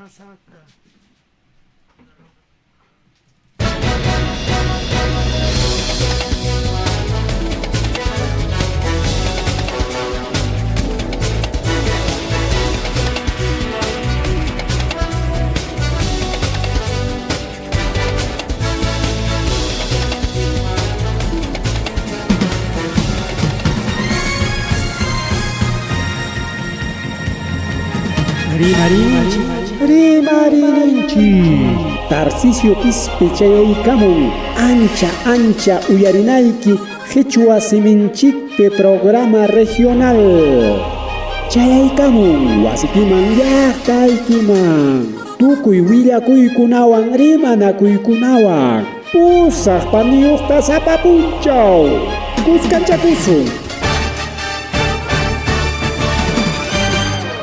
Saka. Rimarinchik, rimarininchik. Tarcisio Quispe chayaykamun ancha ancha uyarinayki Qichwa siminchikpi programa regional. Chayaykamun wasikiman llaqtaykiman. Tukuy willakuykunawan rimanakuykunawan. Pusaq paniyuqta sapa punchaw. Kuskanchakusun.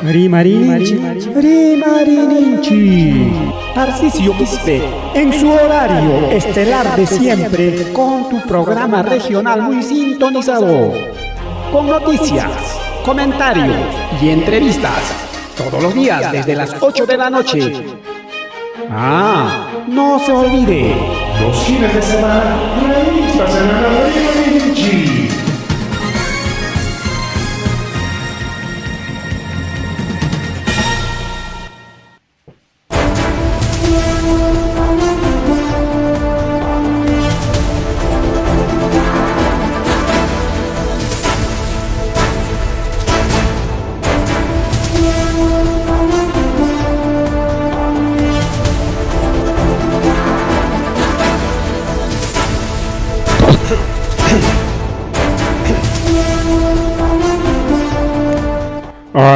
Rimarinchik, rimarininchik. Tarcisio Quispe, en su horario estelar de siempre, con tu programa regional muy sintonizado. Con noticias, comentarios y entrevistas. Todos los días desde las 8 de la noche. Ah, no se olvide. Los fines de semana, revistas en la Rimarinchik.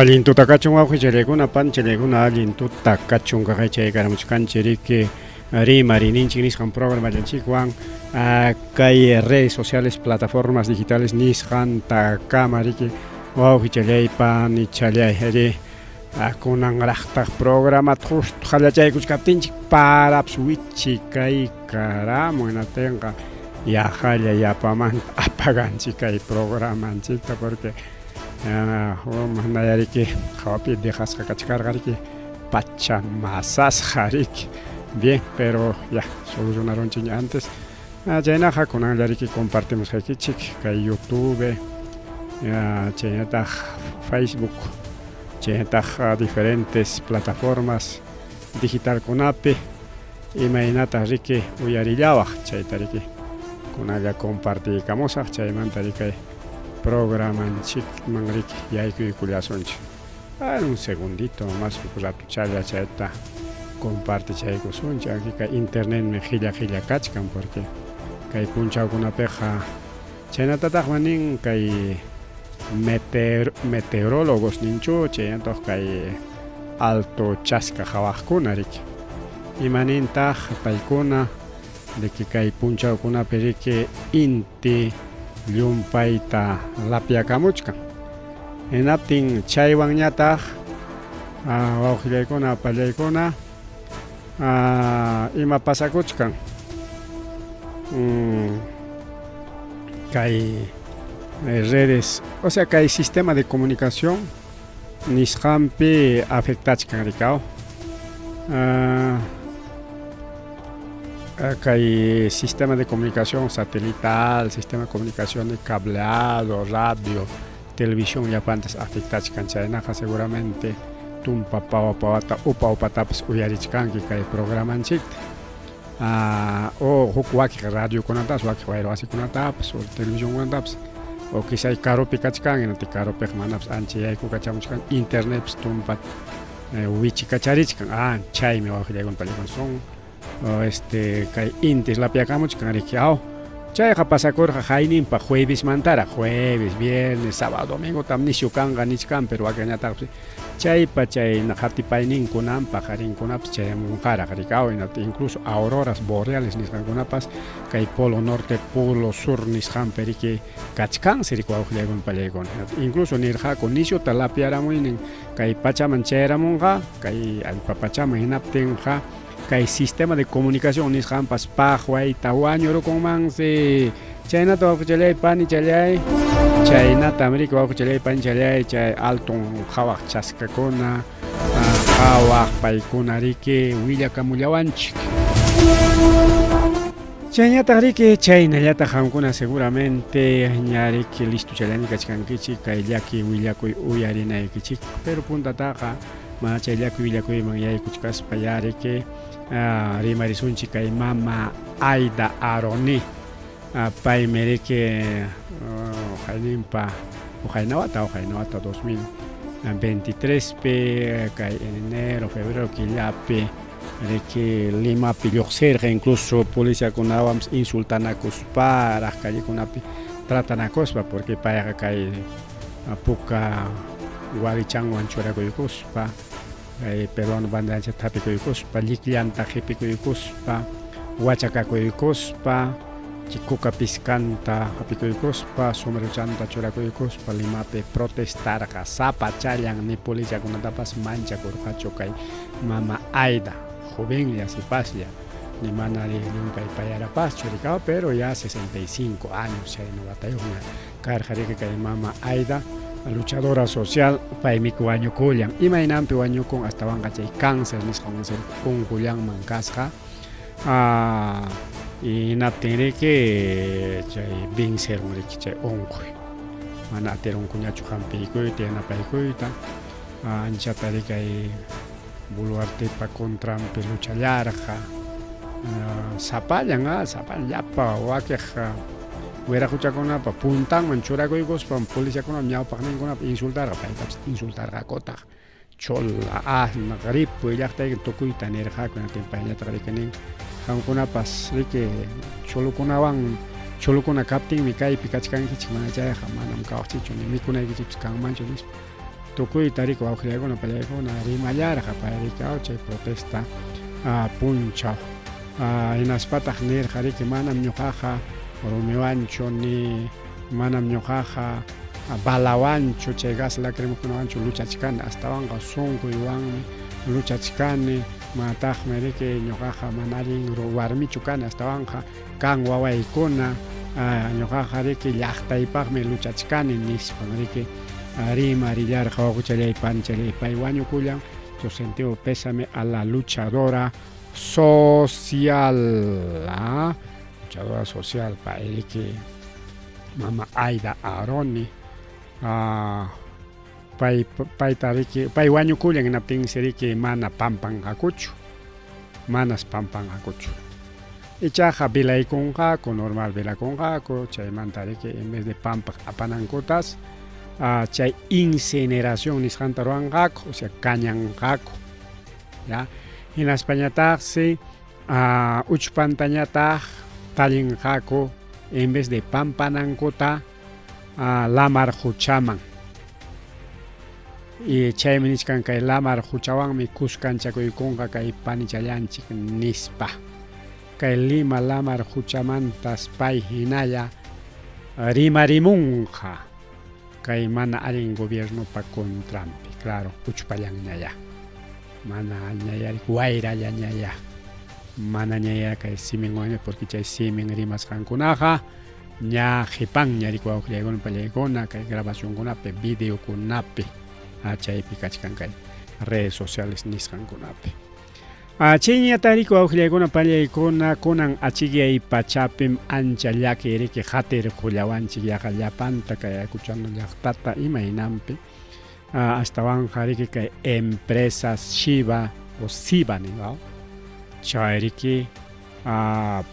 Allin tuta kachun wawqichallaykuna panchallaykuna allin tuta kachun kaqaychaykaramuchkanchik riki rimarininchik nisqan programallanchikwan kay redes sociales plataformas digitales nisqantakama riki wawqichallay panichallay ri kunanraqtaq programata justo qallachaykuchkaptinchik parapas wichi kaykaramun hinaptinqa yaqalla yapamanta apaganchik kay programanchikta porque manaya riki hawapi dejasqa kachkarqa riki pacha masasqa riki bien pero ya solucionaronchikña antes chaynaqa kunanlla riki compartimusqaykichik kay youtube chaynataq facebook chaynataq diferentes plataformas digitalkunapi imaynataq riki uyarillawaq chayta riki kunanlla compartiykamusaq chaymanta riki programanchikman riki yaykuykullasunchik. Un segundito más huk ratuchalla chayta compartichaykusunchik aquí kay internetmi qilla qilla kachkan porque kay punchawkunapiqa chaynatataqmi nin kay meteor meteorólogos ninchu chaynataq kay alto chaska qhawaqkuna riki imanintaq paykuna de que kay punchawkunapi riki inti llumpayta lapyakamuchkan. Hinaptin chaywanñataq wawqillaykuna apallaykuna ima pasakuchkan kay redes o sea kay sistema de comunicación nisqanpi afectachkan rikaw kay sistema de comunicación satelital, sistema de comunicación de cableado, radio, televisión llapantas afectachkan chaynaqa seguramente tumpa pawa pawata upa upatapas uyarichkanki kay programanchikta o huk wakiq radiokunatapas wakiq wayra wasikunatapas o televisionkunatapas o quizá karupi kachkan hinaptin karupiqa manapas ancha yaykukachamuchkan internetpas tumpa wichikacharichkan ah chaymi wawqillaykuna pallaykuna son este kay intis lapyakamuchkan riki aw chayqa pasakurqa hayninpaq juevismantaraq jueves viernes sábado domingotam nisyu kanqa nichkan pero wakinñataqsi chaypa chay qatipayninkunam paqarinkunapas chayamunqaraq riki aw hinaptin incluso auroras boreales nisqankunapas kay polo norte polo sur nisqanpi riki kachkansi riki wawqillaykuna pallaykuna incluso nirqaku nisyuta lapyaramuynin kay pachaman chayaramunqa kay allpa pachaman hinaptinqa kay sistema de comunicación nisqanpas paqwayta wañurukunmansi chaynata wawqichallay panichallay chaynatam riki wawqichallay panichallay chay alton qhawaq chaskakuna qawaq paykuna riki willakamullawanchik. Chayñataq riki chaynallataq qamkuna seguramente ña riki listochallaña kachkankichik kay llaki willakuy uyarinaykichik pero puntataqa mana chay llaki willakuyman yaykuchkaspa ya riki rimarisunchik kay mama Aida Aroni paymi riki uqayninpa uqaynawata uqaynawata 2023 pi kay enero febrero killapi riki Limapi lluqsirqa incluso policiakunawanpas insultanakusparaq callekunapi tratanakuspa porque payqa kay puka warichanwan churakuykuspa kay peruano banderanchikta thapikuykuspa llikllanta qhipikuykuspa wachakakuykuspa kuka piskanta hapikuykuspa sombrerochanta churakuykuspa Limapi protestarqa sapachallan ni policiakunatapas manchakurqachu kay mama Aida jovenlla sipaslla ni mana llumpay payarapaschu rikaw pero ya 65 años chayna watayuqña karqa riki kay mama Aida luchadora social paymi wañukullan imaynanpi wañukun astawanqa chay cáncer nisqa unqullanman kasqa hinaptin riki chay vencerun riki chay unquy mana atirunkuñachu hampiykuyta yanapaykuyta anchata riki kay Boluartepa contranpi luchallarqa sapallan sapallan llapa wakiq wiraquchakunapa puntanman churakuykuspan policiakunapa ñawpaqninkunapi insultarqa paytapas insultarqakutaq chola asna ripuy llaqtayki tukuyta nirqaku hinaptin payñataq riki nin qamkunapas riki cholukunawan cholukuna kaptinmi kaypi kachkankichik mana chayqa manam kawaqchikchu ni mikunaykichikpas kanmanchu nispa tukuyta riki wawqillaykuna pallaykuna rimallarqa pay riki chay protesta punchaw hinaspataq nirqa riki manam ñuqaqa rumiwanchu ni manam ñuqaqa balawanchu chay gas lacrimógenowanchu luchachkani astawanqa sunquywanmi luchachkani manataqmi riki ñuqaqa mana allin warmichu kani astawanqa kan wawaykuna ñuqaqa riki llaqtaypaqmi luchachkani nispan riki rimarillarqa wawqichallay panchallay pay wañukullan su sentido pésame a la luchadora social luchadora social pay riki mama Aida Aroni pay payta riki pay wañukullan hinaptinsi riki mana pampanqakuchu manas pampanqakuchu ichaqa vilaykunqaku normal vilakunqaku chaymanta riki en vez de pampaq apanankutas chay incineración nisqanta ruwanqaku o sea kañanqaku ya hinaspañataqsi uchpantañataq tallinqaku en vez de pampanankuta lamar quchaman y chaymi nichkan kay lamar quchawanmi kuskanchakuykunqa kay panichallanchik nispa kay Lima lamar quchamantas pay hinalla rimarimunqa kay mana allin gobiernopa contranpi claro uchpallanñaya mana ñaya wayrallañaya mana ñaya kay siminwanña porque chay simin rimasqankunaqa ña qhipanña riki wawqillaykuna pallaykuna kay grabacionkunapi videokunapi chaypi kachkan kay redes sociales nisqankunapi chayñataq riki wawqillaykuna pallaykuna kunan achikyay pachapim ancha llaki riki qatirqullawanchik yaqa llapanta kay Ayacuchano llaqtata imaynanpi astawanqa riki kay empresas Shiva o Siva ninqa chay riki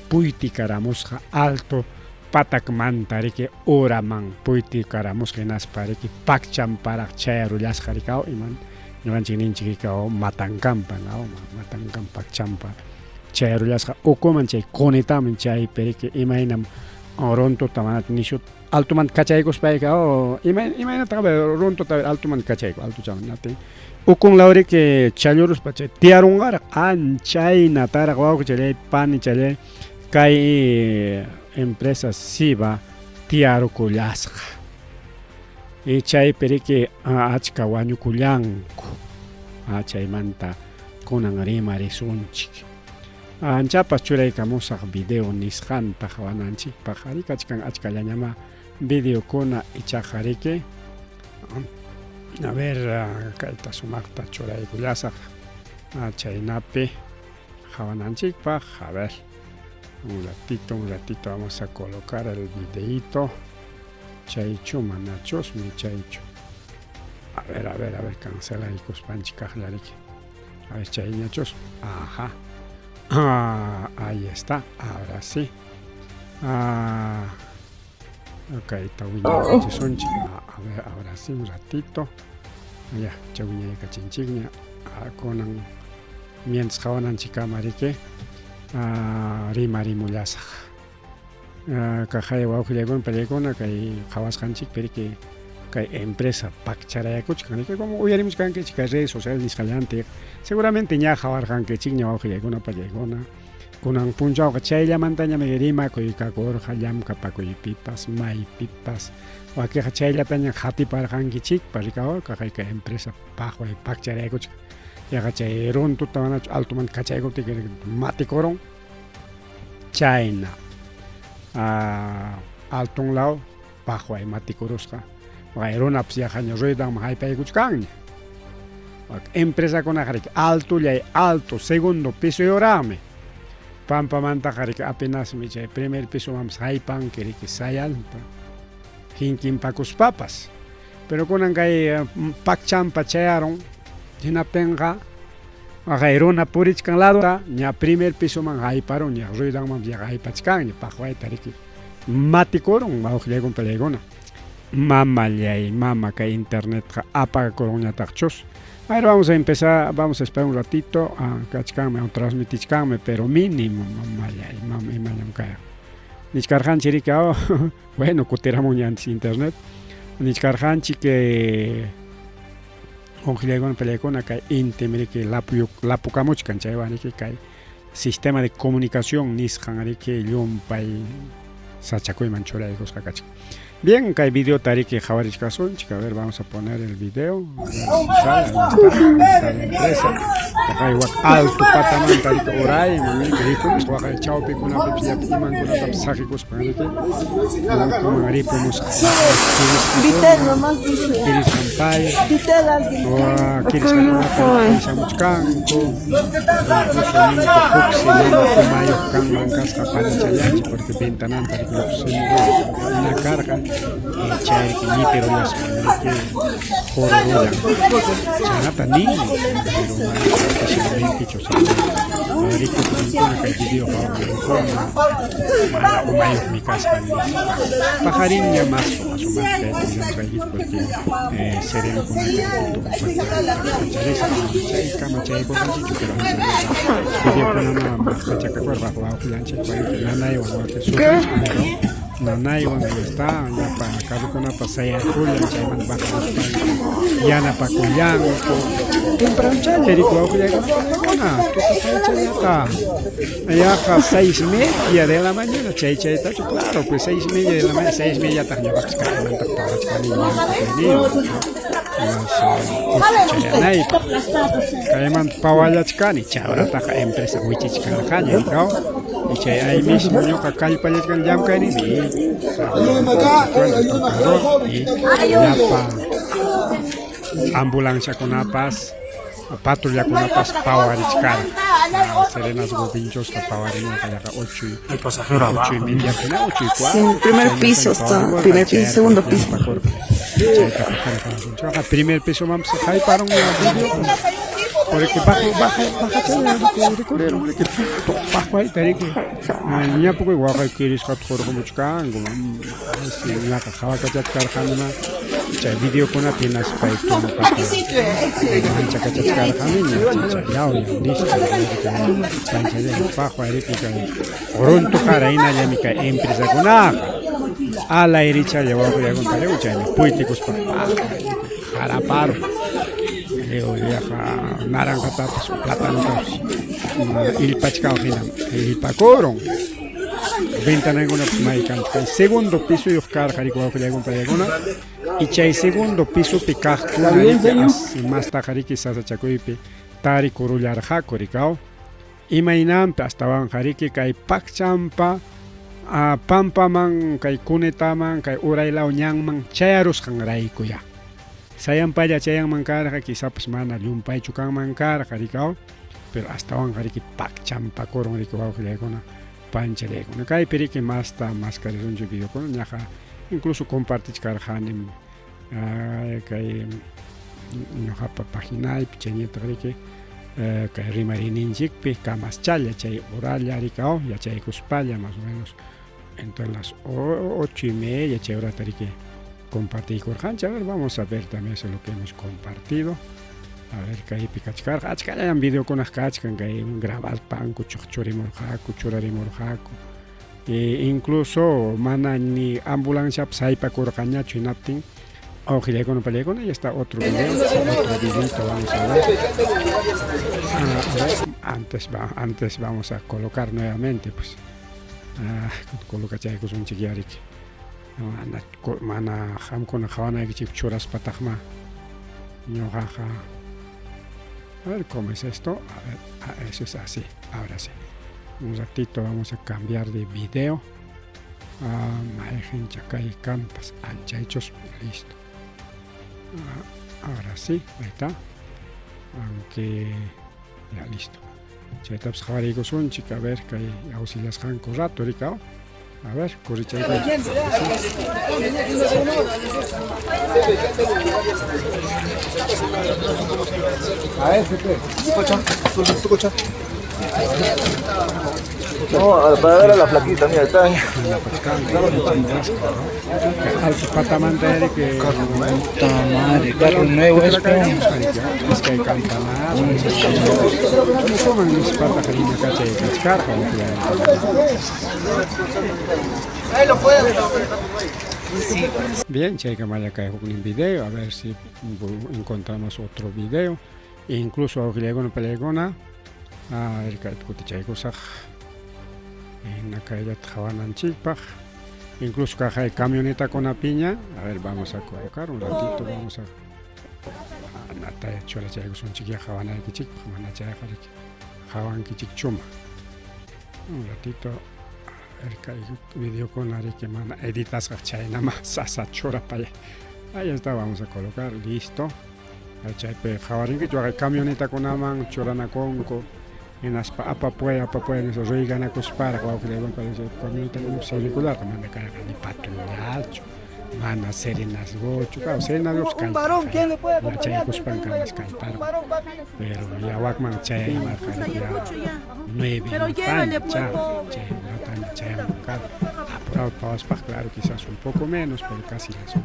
puytikaramusqa alto patakmanta riki uraman puytikaramusqa hinaspa riki pakchanparaq chayarullasqa rikaw iman ñuqanchik ninchik rikaw matankampa matankampa pakchanpa chayarullasqa ukuman chay qunitaman chaypi riki imaynam runtuta mana nishu altomanta kachaykuspayka imaynataq runtuta altomanta kachayku altochaman natin ukun law riki challuruspa chay tiyarunqaraq anchaynataraq wawqichallay panichallay kay empresa Siva tiyarukullasqa y chaypi riki achka wañukullanku chaymanta kunan rimarisunchik anchapas churaykamusaq video nisqanta qhawananchikpaq ari kachkan achkallañamá videokuna ichaqa riki a ver kayta sumaqta churaykullasaq. Chaynapi qhawananchikpaq. A ver, un ratito, un ratito vamos a colocar el videito. Chaychu manachusmi chaychu. A ver, a ver, a ver, cancelaykuspanchik kaqllariki. A ver, chayñachus. Ajá. Ah, ahí está, ahora sí. Ah, kayta wiñaykachisunchik. A ver, ahora sí, un ratito. Ya, chay wiñaykachinchikña. Kunan mientras qhawananchikkama riki rimarimullasaq. Kaqay wawqillaykuna pallaykuna kay qhawasqanchikpi riki kay empresa pakcharayakuchkan riki como uyarimuchkankichik kay redes sociales nisqallantiq seguramente ña qhawarqankichikña wawqillaykuna pallaykuna kunan punchawqa chayllamantañami rimakuy kakurqa llamkapakuypipas maypipas wakiqa chayllataña qatiparqankichikpa rikaw kaqay kay empresa paqway pakcharayakuchkan yaqa chay runtuta manachu altomanta kachaykuptiki matikurun chayna alton law paqway matikurusqa waqay runapas yaqaña ruedanman haypaykuchkanña empresakunaqa riki altollay alto segundo pisoyuraqmi pampamantaqa riki apenasmi chay primer pisomanpas haypanki riki sayanta hinkinpakuspapas pero kunan kay pakchanpa chayarun hinaptinqa waqay runa purichkan ladota ña primer pisoman hayparun ña ruedanmanpas yaqa haypachkanña paqwayta riki matikurun wawqillaykuna pallaykuna mamallay mama kay internetqa apagakurunñataqchus. A ver, vamos a empezar, vamos a esperar un ratito, kachkanmi o transmitichkanmi, pero mínimo mamallay mama imallam kay nichkarqanchik riki bueno kutiramunña antes internet nichkarqanchik que wawqillaykuna pallaykuna kay intimi riki lapukamuchkan chaywan riki kay sistema de comunicación nisqan riki llumpay sachakuyman churaykusqa kachkan. Bien, kay videota riki qhawarichkasunchik. A ver, vamos a poner el video. A ver si sale, ahí está, ahí está la empresa. Waqay wak alto patamanta riki urayman riki ripumusqa waqay chawpikunapipas llapa imankunatapas saqikuspan riki ukuman ripumusqa. Vitel nomás dice. Kirisqanpay Vitel alguien. kirisqakunata shamuchkanku. Incluso ninku huksi mana umayuq kanman kasqa panichallanchik porque ventananta riki lluqsimuq hina karqa chay riki ñipirullaspan riki qururullan chaynata nin pero mana oficialmentechu rikuqninkuna kay video qhawaqninkuna mana umayuqmi kasqa nispa paqarinña mas sumaqta willasqaykichik porque serenukunata tumpata chaykama chaykurqanchikchu pero ancha videokunama maqtachakakurqa wawqillanchik nanaywan wakin sufrishpa nanaywan ahí está llapa carrokunapas sayakullan chaymanta bajamuspanku yanapakullanku tempranchalla riki wawqillaykuna tutapaychallata yaqa 6:30 de la mañana chay chaytachu claro pues 6:30 de la mañana 6:30taq ñuqapas kaqmanta pawachkani ñankukuyniywan chayanaypaq kaymanta pawallachkani chayrataqa empresa wichichkarqaña rikaw y chay ahí mismo ñuqa kallpallachkani llamkayniymi y llapa ambulanciakunapas patrullakunapas pawarichkarqa Serenazgo Vinchosqa pawarimurqa yaqa ocho y El pasajero ocho y abajo. media pina ocho y Sí, cuarto primer piso chaynatam está. pawarimurqa Primer piso, chayarqa segundo piso. yanapakurqa chayta paqariqasunchikqa primer pisomanpas hayparun video porque bajo baja bajachalla rikurirun riki paqwayta riki ñapukuy waqay kirisqata hurqumuchkanku ñaqa qhawakachachkarqanima chay videokunapi hinaspay tumpata manchakachachkarqaniña yaw yaw nispa panchalla paqway riki kay runtuqara hinallami kay empresakunaqa alayrichalla wawqillaykuna pariku chaymi puytikuspa paqway qaraparun yaqa naranjatapas platanotapas illpachkawaq hina illpakurun ventanankunapas maykanchu kay segundo pisoyuq karqa riki wawqillaykuna pallaykuna y chay segundo pisopi kaqkuna riki mastaqa riki sasachakuypi tarikurullarqaku rikaw imaynanpi astawanqa riki kay pakchanpa pampaman kay cunetaman kay uraylaw ñanman chayarusqanraykuya sayanpalla chayanman karqa quizapas mana llumpaychu kanman karqa rikaw Pero astawanqa riki pakchampakurun riki wawqillaykuna panchallaykuna. Kaypi riki masta maskarisunchik videokuna ñaqa incluso compartichkarqanim kay ñuqapa paginaypi chaynataq riki kay rimariyninchikpi kamaschalla chay horalla riki aw yachaykuspalla más o menos entre las 8:30 chay horata riki compartiykurqanchik. A ver, vamos a ver también eso lo que hemos compartido. A ver, kaypi kachkarqa achkallam videokuna kachkan kay grabaspanku chuqchurimurqaku, churarimurqaku. E incluso mana ni ambulanciapas haypakurqañachu hinaptin awqillaykuna pallaykuna ya está otro video, otro videito vamos a ver. Ah, a ver, antes, va, antes vamos a colocar nuevamente pues. Ah, colocachaykusunchik ya riki. Mana, mana qamkuna qhawanaykichik churaspataqma ñuqaqa. A ver cómo es esto. A ver, ah, eso es así. Ahora sí. Un ratito vamos a cambiar de video. Ah, mayqincha kay kampas anchaychus listo. Ah, ahora sí, ahí está. Aunque ya listo. Chaytapas qhawariykusunchik, a ver kay auxiliasqanku rato rikaw. A ver, corrichayku. A ver, No, para ver a la flaquita, mira, está ahí. Alto patamanta que Puta madre, carro nuevo es, peón. Iskay campanazo. Musuman nispataq rina kachay kachkarqa. Bien, chaykamalla kay huknin video, a ver si encontramos otro video. E incluso awqillaykuna pallaykuna, a ver kaypi kutichaykusaq hina kayllata qhawananchikpaq. Incluso kaqay camionetakunapiña, a ver, vamos a colocar un ratito, vamos a nataya churachaykusunchik ya qhawanaykichikpaq, mana chayqa riki qhawankichikchuma. Un ratito, a ver, kay videokuna riki mana editasqa chaynama sasa churapaya. Ahí está, vamos a colocar, listo. Chaypi qhawarinkichik waqay camionetakunaman churanakunku hinaspa apapuay apapuay nispa ruyganakusparaq wawqillaykuna camionetakuna circularqa mana karqa ni patrullachu mana serenazgochu, claro, serenazgopas kallparqa yachaykuspan kamas kallparqa, pero ya wakman chayaymarqa ya 9 mataña cha chay mataña chayamun karqa apurado pawaspaq, claro, quizás un poco menos, pero casi las 9,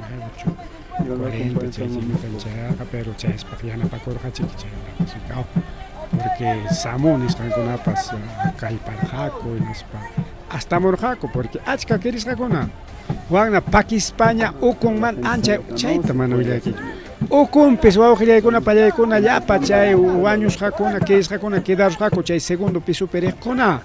8:40 chay chimatan chayarqa, pero chayspaq yanapakurqachik chaynapas rikaw, porque SAMU nisqankunapas kallparqaku hinaspa astamurqaku porque achka kirisqakuna wakna pakispaña ukunman ancha chayta mana willaykichu ukunpis wawqillaykuna pallaykuna llapa chay wañusqakuna kirisqakuna quedarusqaku chay segundo pisopi riqkuna.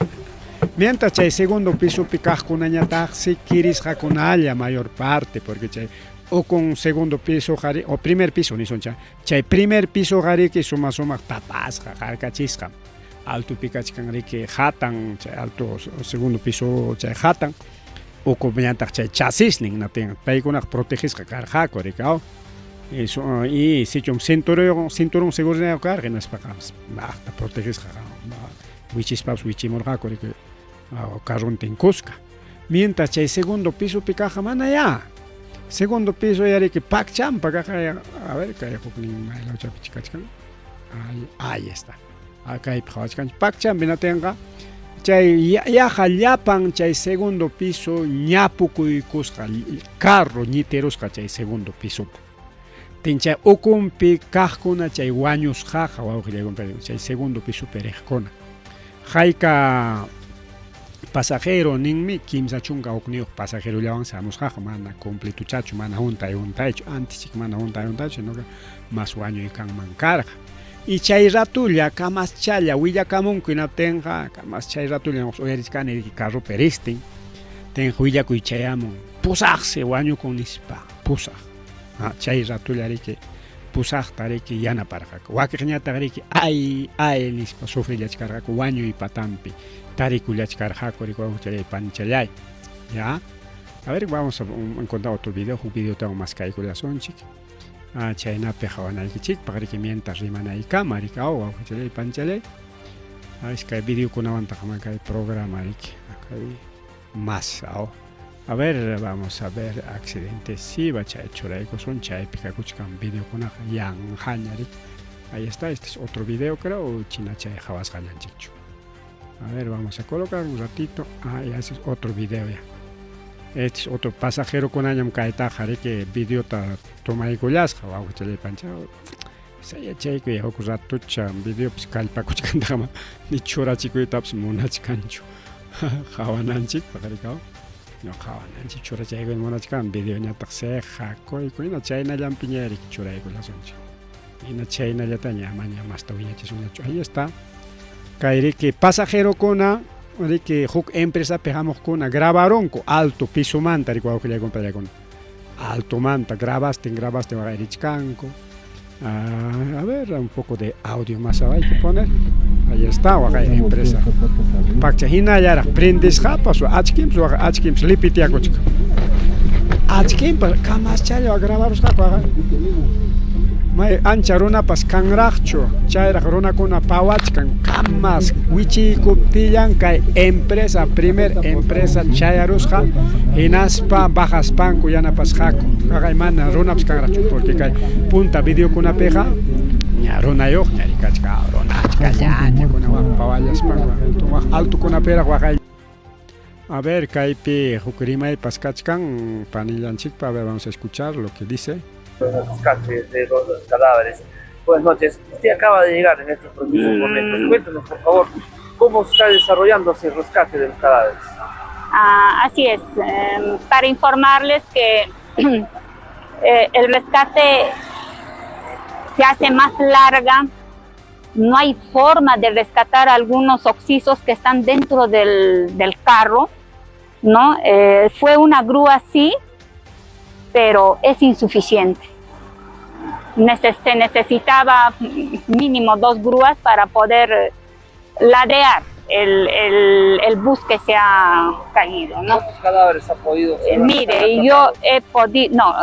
Mientras chay segundo pisopi kaqkunañataqsi kirisqakunalla mayor parte, porque chay ukun segundo piso qari o primer piso nisuncha, chay primer piso qariki suma sumaq tapasqa qarkachisqa altopi kachkan riki hatan chay alto segundo piso chay hatan ukupiñataq chay chasisnin natin paykunaqa protegisqa karqaku riki aw y sichum cinturón cinturón seguridad karqa hinaspaqa maqta protegisqa wichispapas wichimurqaku riki carrontin kuska. Mientras chay segundo pisopi kaqqa mana ya. Segundo piso ya riki pakchampa kaqqa a ver kay huknin maylawchapi kachkan. Ahí, ahí está. Kaypi qhawachkanchik pakchampi natinqa chay yaqa llapan chay segundo piso ñapukuykusqa carro ñitirusqa chay segundo pisota. Tin chay ukunpi kaqkuna chay wañusqaqa wawqillaykuna chay segundo pisopi riqkuna. Hayka pasajero ninmi 31 pasajerollawan samusqaqa mana completochachu mana huntay huntaychu antes chik mana huntay huntaychu sinoqa mas wañuy kanman karqa. Y chay ratulla kamaschalla willakamunku hinaptinqa kamas chay ratulla uyarichkani riki carropi ristin tinqa willakuy chayamun pusaqsi wañukun nispa pusaq chay ratulla riki pusaqta riki yanaparqaku wakiqñataq riki ay ay nispa sufrillachkarqaku wañuy patampi tarikullachkarqaku riki wawqichalay panichalay ya. A ver, vamos a encontrar otro video, huk videotawan maskaykullasunchik chaynapi qhawanaykichikpaq riki mientras rimanaykama riki aw wawqichalay panichalay. Iskay videokunawantaq kay programa riki. Kay más aw. A ver, vamos a ver accidente Siba chay churaykusun chaypi kakuchkan videokunaqa yanqaña riki. Ahí está, este es otro video creo, china chay qhawasqallanchikchu. A ver, vamos a colocar un ratito. Ah, ya ese es otro video ya. Este es otro pasajero kunañam kaytaqa riki videota tomaykullasqa wawqichalay pancha. Sayachaykuy huk ratucha videopas kallpakuchkantaqma ni churachikuytapas munachkanchu. Qhawananchikpaq rikaw. No qhawananchik churachaykuy munachkan videoñataq siqakuyku hina chaynallanpiña riki churaykullasunchik. Hina chaynallataña amaña masta wiñachisunñachu. Ahí está. Kay riki pasajerokuna riki huk empresapi hamuqkuna grabaronku alto pisomanta riki wawqillay compadrekuna. Altomanta grabastin grabastin waqayrichkanku. A ver, un poco de audio más hay que poner. Ahí está, waqay empresa. Pakcha hinallaraq prendisqapas achkinpas waqa achkinpas lipitiakuchka. Achkinpas kamaschalla grabarusqaku waqay. May ancha runapas kanraqchu, chayraq runakuna pawachkan kamas wichiykuptillan kay empresa, primer empresa chayarusqa hinaspa bajaspanku yanapasqaku. Waqay mana runapas kanraqchu porque kay punta videokunapiqa ña runayuqña rikachka runa achkallaña kuna waq pawallaspanku waq altokunapiraq waqay. A ver, kaypi huk rimaypas kachkan panillanchikpa, a ver, vamos a escuchar lo que dice. Rescate de los cadáveres. Buenas noches. Usted acaba de llegar en estos precisos momentos. Cuéntenos, por favor, cómo está desarrollándose el rescate de los cadáveres. Ah, así es. Para informarles que el rescate se hace más larga. No hay forma de rescatar algunos occisos que están dentro del carro, ¿no? Fue una grúa, sí, pero es insuficiente. Se necesitaba mínimo 2 grúas para poder ladear el bus que se ha caído, ¿no? ¿Cuántos cadáveres ha podido observar? Mire, yo he podido, no,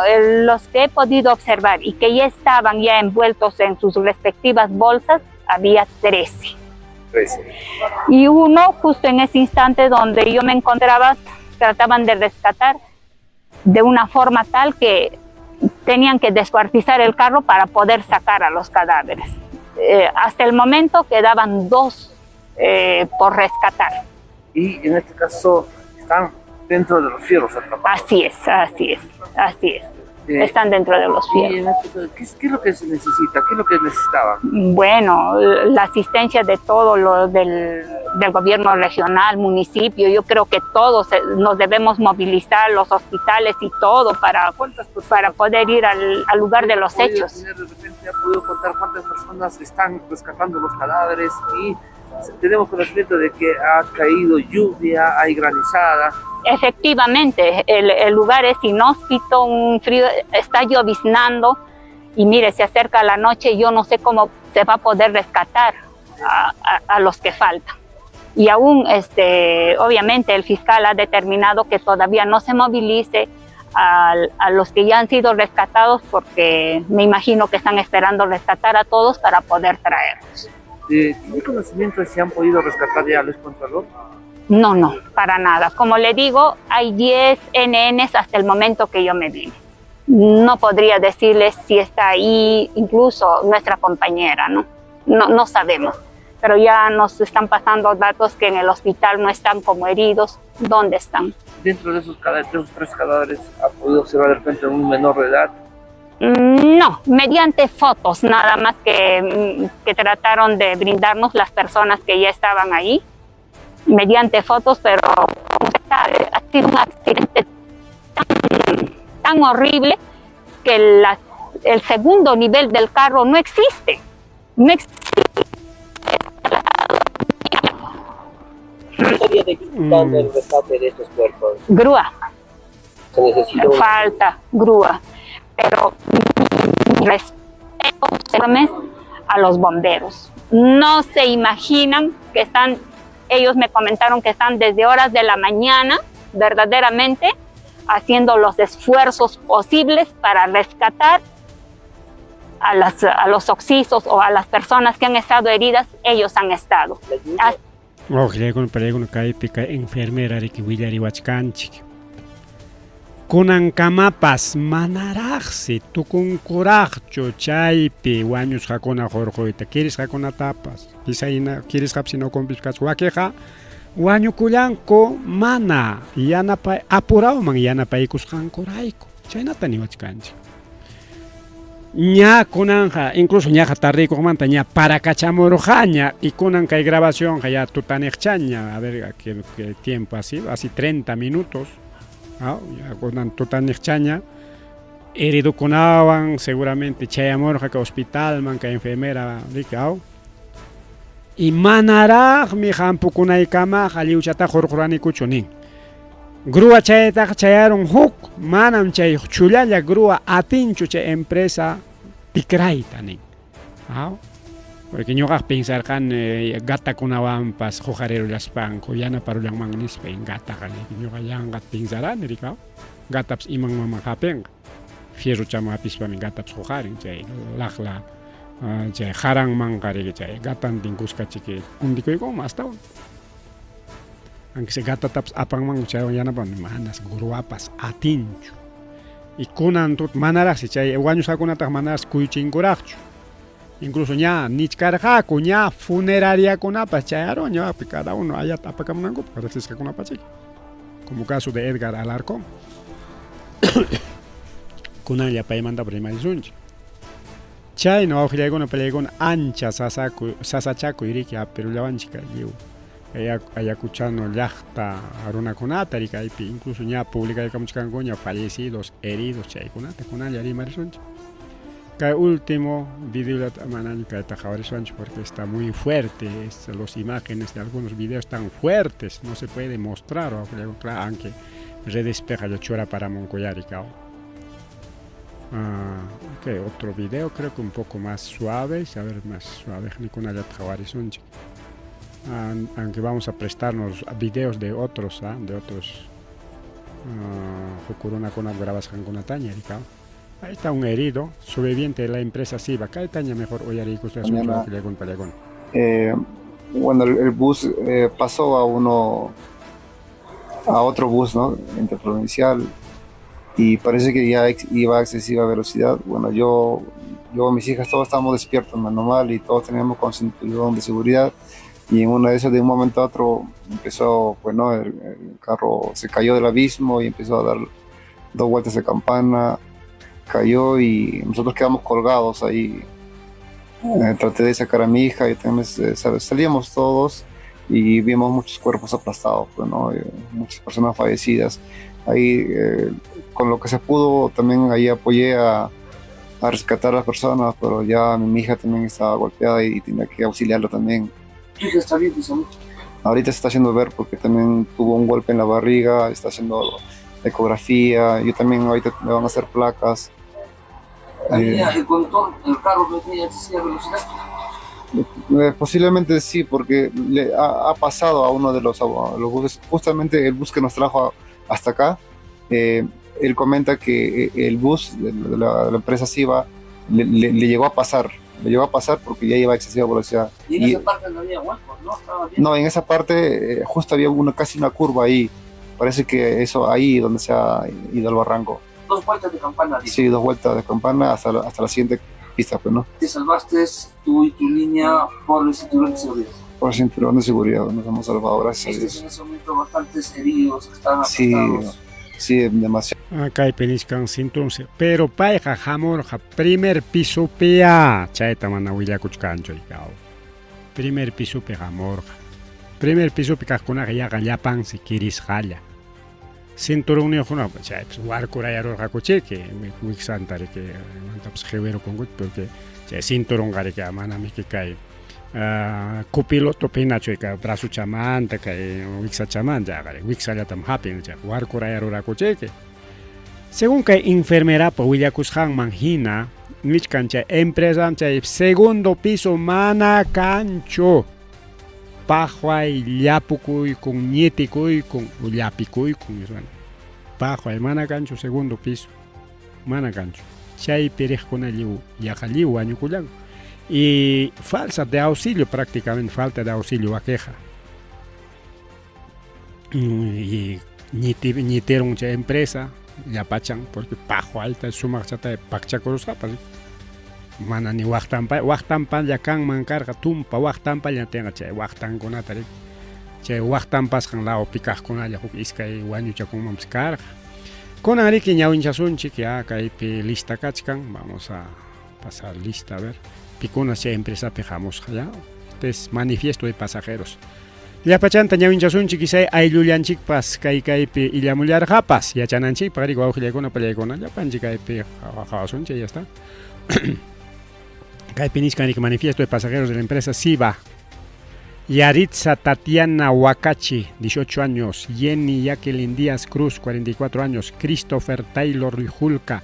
los que he podido observar y que ya estaban ya envueltos en sus respectivas bolsas, había 13. 13. Y uno, justo en ese instante donde yo me encontraba, trataban de rescatar de una forma tal que tenían que descuartizar el carro para poder sacar a los cadáveres. Hasta el momento quedaban 2 por rescatar. Y en este caso están dentro de los fierros atrapados. Así es, así es, así es. Están dentro de los Y en fierros. este caso, ¿qué es lo que se necesita? ¿Qué es lo que necesitaban? Bueno, la asistencia de todo lo del gobierno regional, municipio. Yo creo que todos nos debemos movilizar, los hospitales y todo, ¿Cuántas personas para poder ir al lugar de los ha podido hechos. tener, de repente, ha podido contar cuántas personas están rescatando los cadáveres? Y tenemos conocimiento de que ha caído lluvia, hay granizada. Efectivamente, el lugar es inhóspito, un frío, está lloviznando y mire, se acerca la noche y yo no sé cómo se va a poder rescatar a los que faltan. Y aún, obviamente, el fiscal ha determinado que todavía no se movilice a los que ya han sido rescatados, porque me imagino que están esperando rescatar a todos para poder traerlos. ¿Tiene conocimiento de si han podido rescatar ya a Luis Contralor? No, no, para nada. Como le digo, hay 10 N Ns hasta el momento que yo me vine. No podría decirles si está ahí incluso nuestra compañera, ¿no? No, no sabemos. Pero ya nos están pasando datos que en el hospital no están como heridos. ¿Dónde están? Dentro de esos cadáveres, de esos 3 cadáveres, ¿ha podido observar de repente un menor de edad? No, mediante fotos nada más que trataron de brindarnos las personas que ya estaban ahí, mediante fotos, pero como usted sabe, ha sido un accidente tan horrible que el segundo nivel del carro no existe, no existe. ¿Qué estaría dificultando el rescate de estos cuerpos? Grúa. Se necesita un Falta grúa, pero respeto a los bomberos. No se imaginan que están, ellos me comentaron que están desde horas de la mañana, verdaderamente, haciendo los esfuerzos posibles para rescatar a, las, a los occisos o a las personas que han estado heridas, ellos han estado. Wawqillaykuna parillaykuna kaypi kay enfermera riki willariwachkanchik. Kunankamapas manaraqsi tukunkuraqchu chaypi wañusqakuna hurquyta, kirisqakunatapas, kisayna kirisqapas hina ukunpipas kachkan. Wakiqa wañukullanku mana yanapay apurawman yanapaykusqankurayku. Chaynata niwachkanchik. Ña kunanqa, incluso ñaqa tardeykuqmanta ña parakachamurqaña y kunan kay grabacionqa ya tutaniqchaña, a ver qué, qué tiempo ha sido, hace 30 minutos, ¿no? Ya kunan tutaniqchaña, heridokunawan seguramente chayamurqa kay hospitalman kay enfermera riki, aw. Y manaraqmi hampukunaykamaqa lliwchataqa hurquranikuchu nin. Grúa chaytaqa chayarun huk, manam chay chullalla grúa atinchu chay empresa tikrayta nin. Aw. Porque ñuqaq pensarqani gatakunawanpas huqarirullaspanku yanaparullanman nispa gataqa ñuqa yanqa pensarani riki aw. Gatapas imanmanman hapinqa. Fierrochaman hapispami gatapas huqarin chay laqla chay qaranmanqa riki chay gatantin kuskachiki hundikuykunman astawan. Aunque sea gatatapas apanmanku chaywan yanapan, manas gruapas atinchu. Y kunan tut manaraqsi chay wañusqakunataqa manaraqsi kuychinkuraqchu. Incluso ña nichkarqaku ña funerariakunapas chayarun ñapi cada uno ayata apakamunankupaq riqsisqakunapachiki. Como caso de Edgar Alarcón. Kunanlla paymantapas rimarisunchik. Chayna wawqillaykuna parillaykuna ancha sasakuy sasachakuy riki hapirullawanchik kay lliw Ayacuchano llaqta runakunata riki kaypi incluso ña publicaykamuchkankuña fallecidos, heridos chaykunata kunanlla rimarisunchik. Kay último videollata manaña kayta qhawarisuanchik porque está muy fuerte, es, los imágenes de algunos videos están fuertes, no se puede mostrar, claro, aunque redes piqa churaparamunku ya riki. Ah, ok, otro video creo que un poco más suave, a ver, más suave, nikunallata qhawarisunchik. Ah, aunque vamos a prestarnos videos de otros, ¿ah? De otros huk runakunap grabasqankunataña riki. Ahí está un herido, sobreviviente de la empresa Siva. Kaytaña mejor Mañana, bueno, el bus pasó a uno, a otro bus, ¿no? Interprovincial, y parece que ya iba a excesiva velocidad. Bueno, yo, mis hijas, todos estábamos despiertos, normal, y todos teníamos con cinturón de seguridad. Y en una de esas, de un momento a otro, empezó, bueno, el carro se cayó del abismo y empezó a dar dos vueltas de campana, cayó y nosotros quedamos colgados ahí. Traté de sacar a mi hija y también salíamos todos y vimos muchos cuerpos aplastados, pues, ¿no? Muchas personas fallecidas. Ahí, con lo que se pudo, también ahí apoyé a rescatar a las personas, pero ya mi hija también estaba golpeada y tenía que auxiliarla también. ¿Tu hija está bien de salud? Ahorita se está haciendo ver porque también tuvo un golpe en la barriga, está haciendo ecografía, yo también ahorita me van a hacer placas. ¿El conductor del carro venía a excesiva velocidad? Posiblemente sí, porque le ha pasado a uno de los buses, justamente el bus que nos trajo hasta acá, él comenta que el bus de la empresa Siva le llegó a pasar, le llegó a pasar porque ya iba a excesiva velocidad. Y en esa parte no había huecos, ¿no? Estaba bien. No, en esa parte justo había casi una curva ahí. Parece que eso ahí donde se ha ido al barranco. Dos vueltas de campana, dijo. Sí, dos vueltas de campana hasta la siguiente pista, pues, ¿no? Te salvaste tú y tu niña por el cinturón de seguridad. Por el cinturón de seguridad nos hemos salvado, gracias a Viste Dios. en ese momento bastantes heridos que estaban Sí, aplastados. sí, demasiado. Kaypi nichkan cinturón, pero payqa hamurqa primer pisopiya, chayta mana willakuchkanchu ikaw. Primer pisopi hamurqa. Primer pisopi kaqkunaqa yaqa llapansi kirisqalla. Cinturonniyuqkuna chaypis warkurayarurqakuchiki wiksanta riki imantapas qiwirukunkuchik porque chay cinturonqa riki manamiki kay copilotopi hinachu brazuchamanta kay wiksachamanta chayqa wiksallatam hapin chayqa warkurayarurqakuchiki. Según kay enfermerapa willakusqanman hina nichkan chay empresa chay segundo piso mana kanchu. Paqway llapukuykun ñitikuykun o llapikuykun niswan. Paqway mana kanchu segundo piso. Mana kanchu. Chaypi riqkuna lliw yaqa lliw wañukullanku. Y falsa de auxilio prácticamente, falta de auxilio wakiqa. Y ñitirun chay empresa llapachan porque paqwayta sumaqchata pakchakurusqapas mana ni waqtanpa waqtanpalla kanman karqa tumpa waqtanpalla tinqa chay waqtankunata rik chay waqtanpasqan lawpi kaqkunalla huk iskay wañuchakunmanpas karqa. Kunan riki ñawinchasunchik ya kaypi lista kachkan vamos a pasar lista a ver pikunas chay empresapi hamusqa ya este es manifiesto de pasajeros. Llapachanta ñawinchasunchik isay ayllullanchikpas kay kaypi illamullarqapas yachananchikpaq riki wawqillaykuna pallaykuna llapanchik kaypi qawasunchik ya está. Kaypi nichkan riki manifiesto de pasajeros de la empresa Siva. Yaritza Tatiana Huacachi, 18 años, Jenny Jacqueline Díaz Cruz, 44 años, Christopher Taylor Julca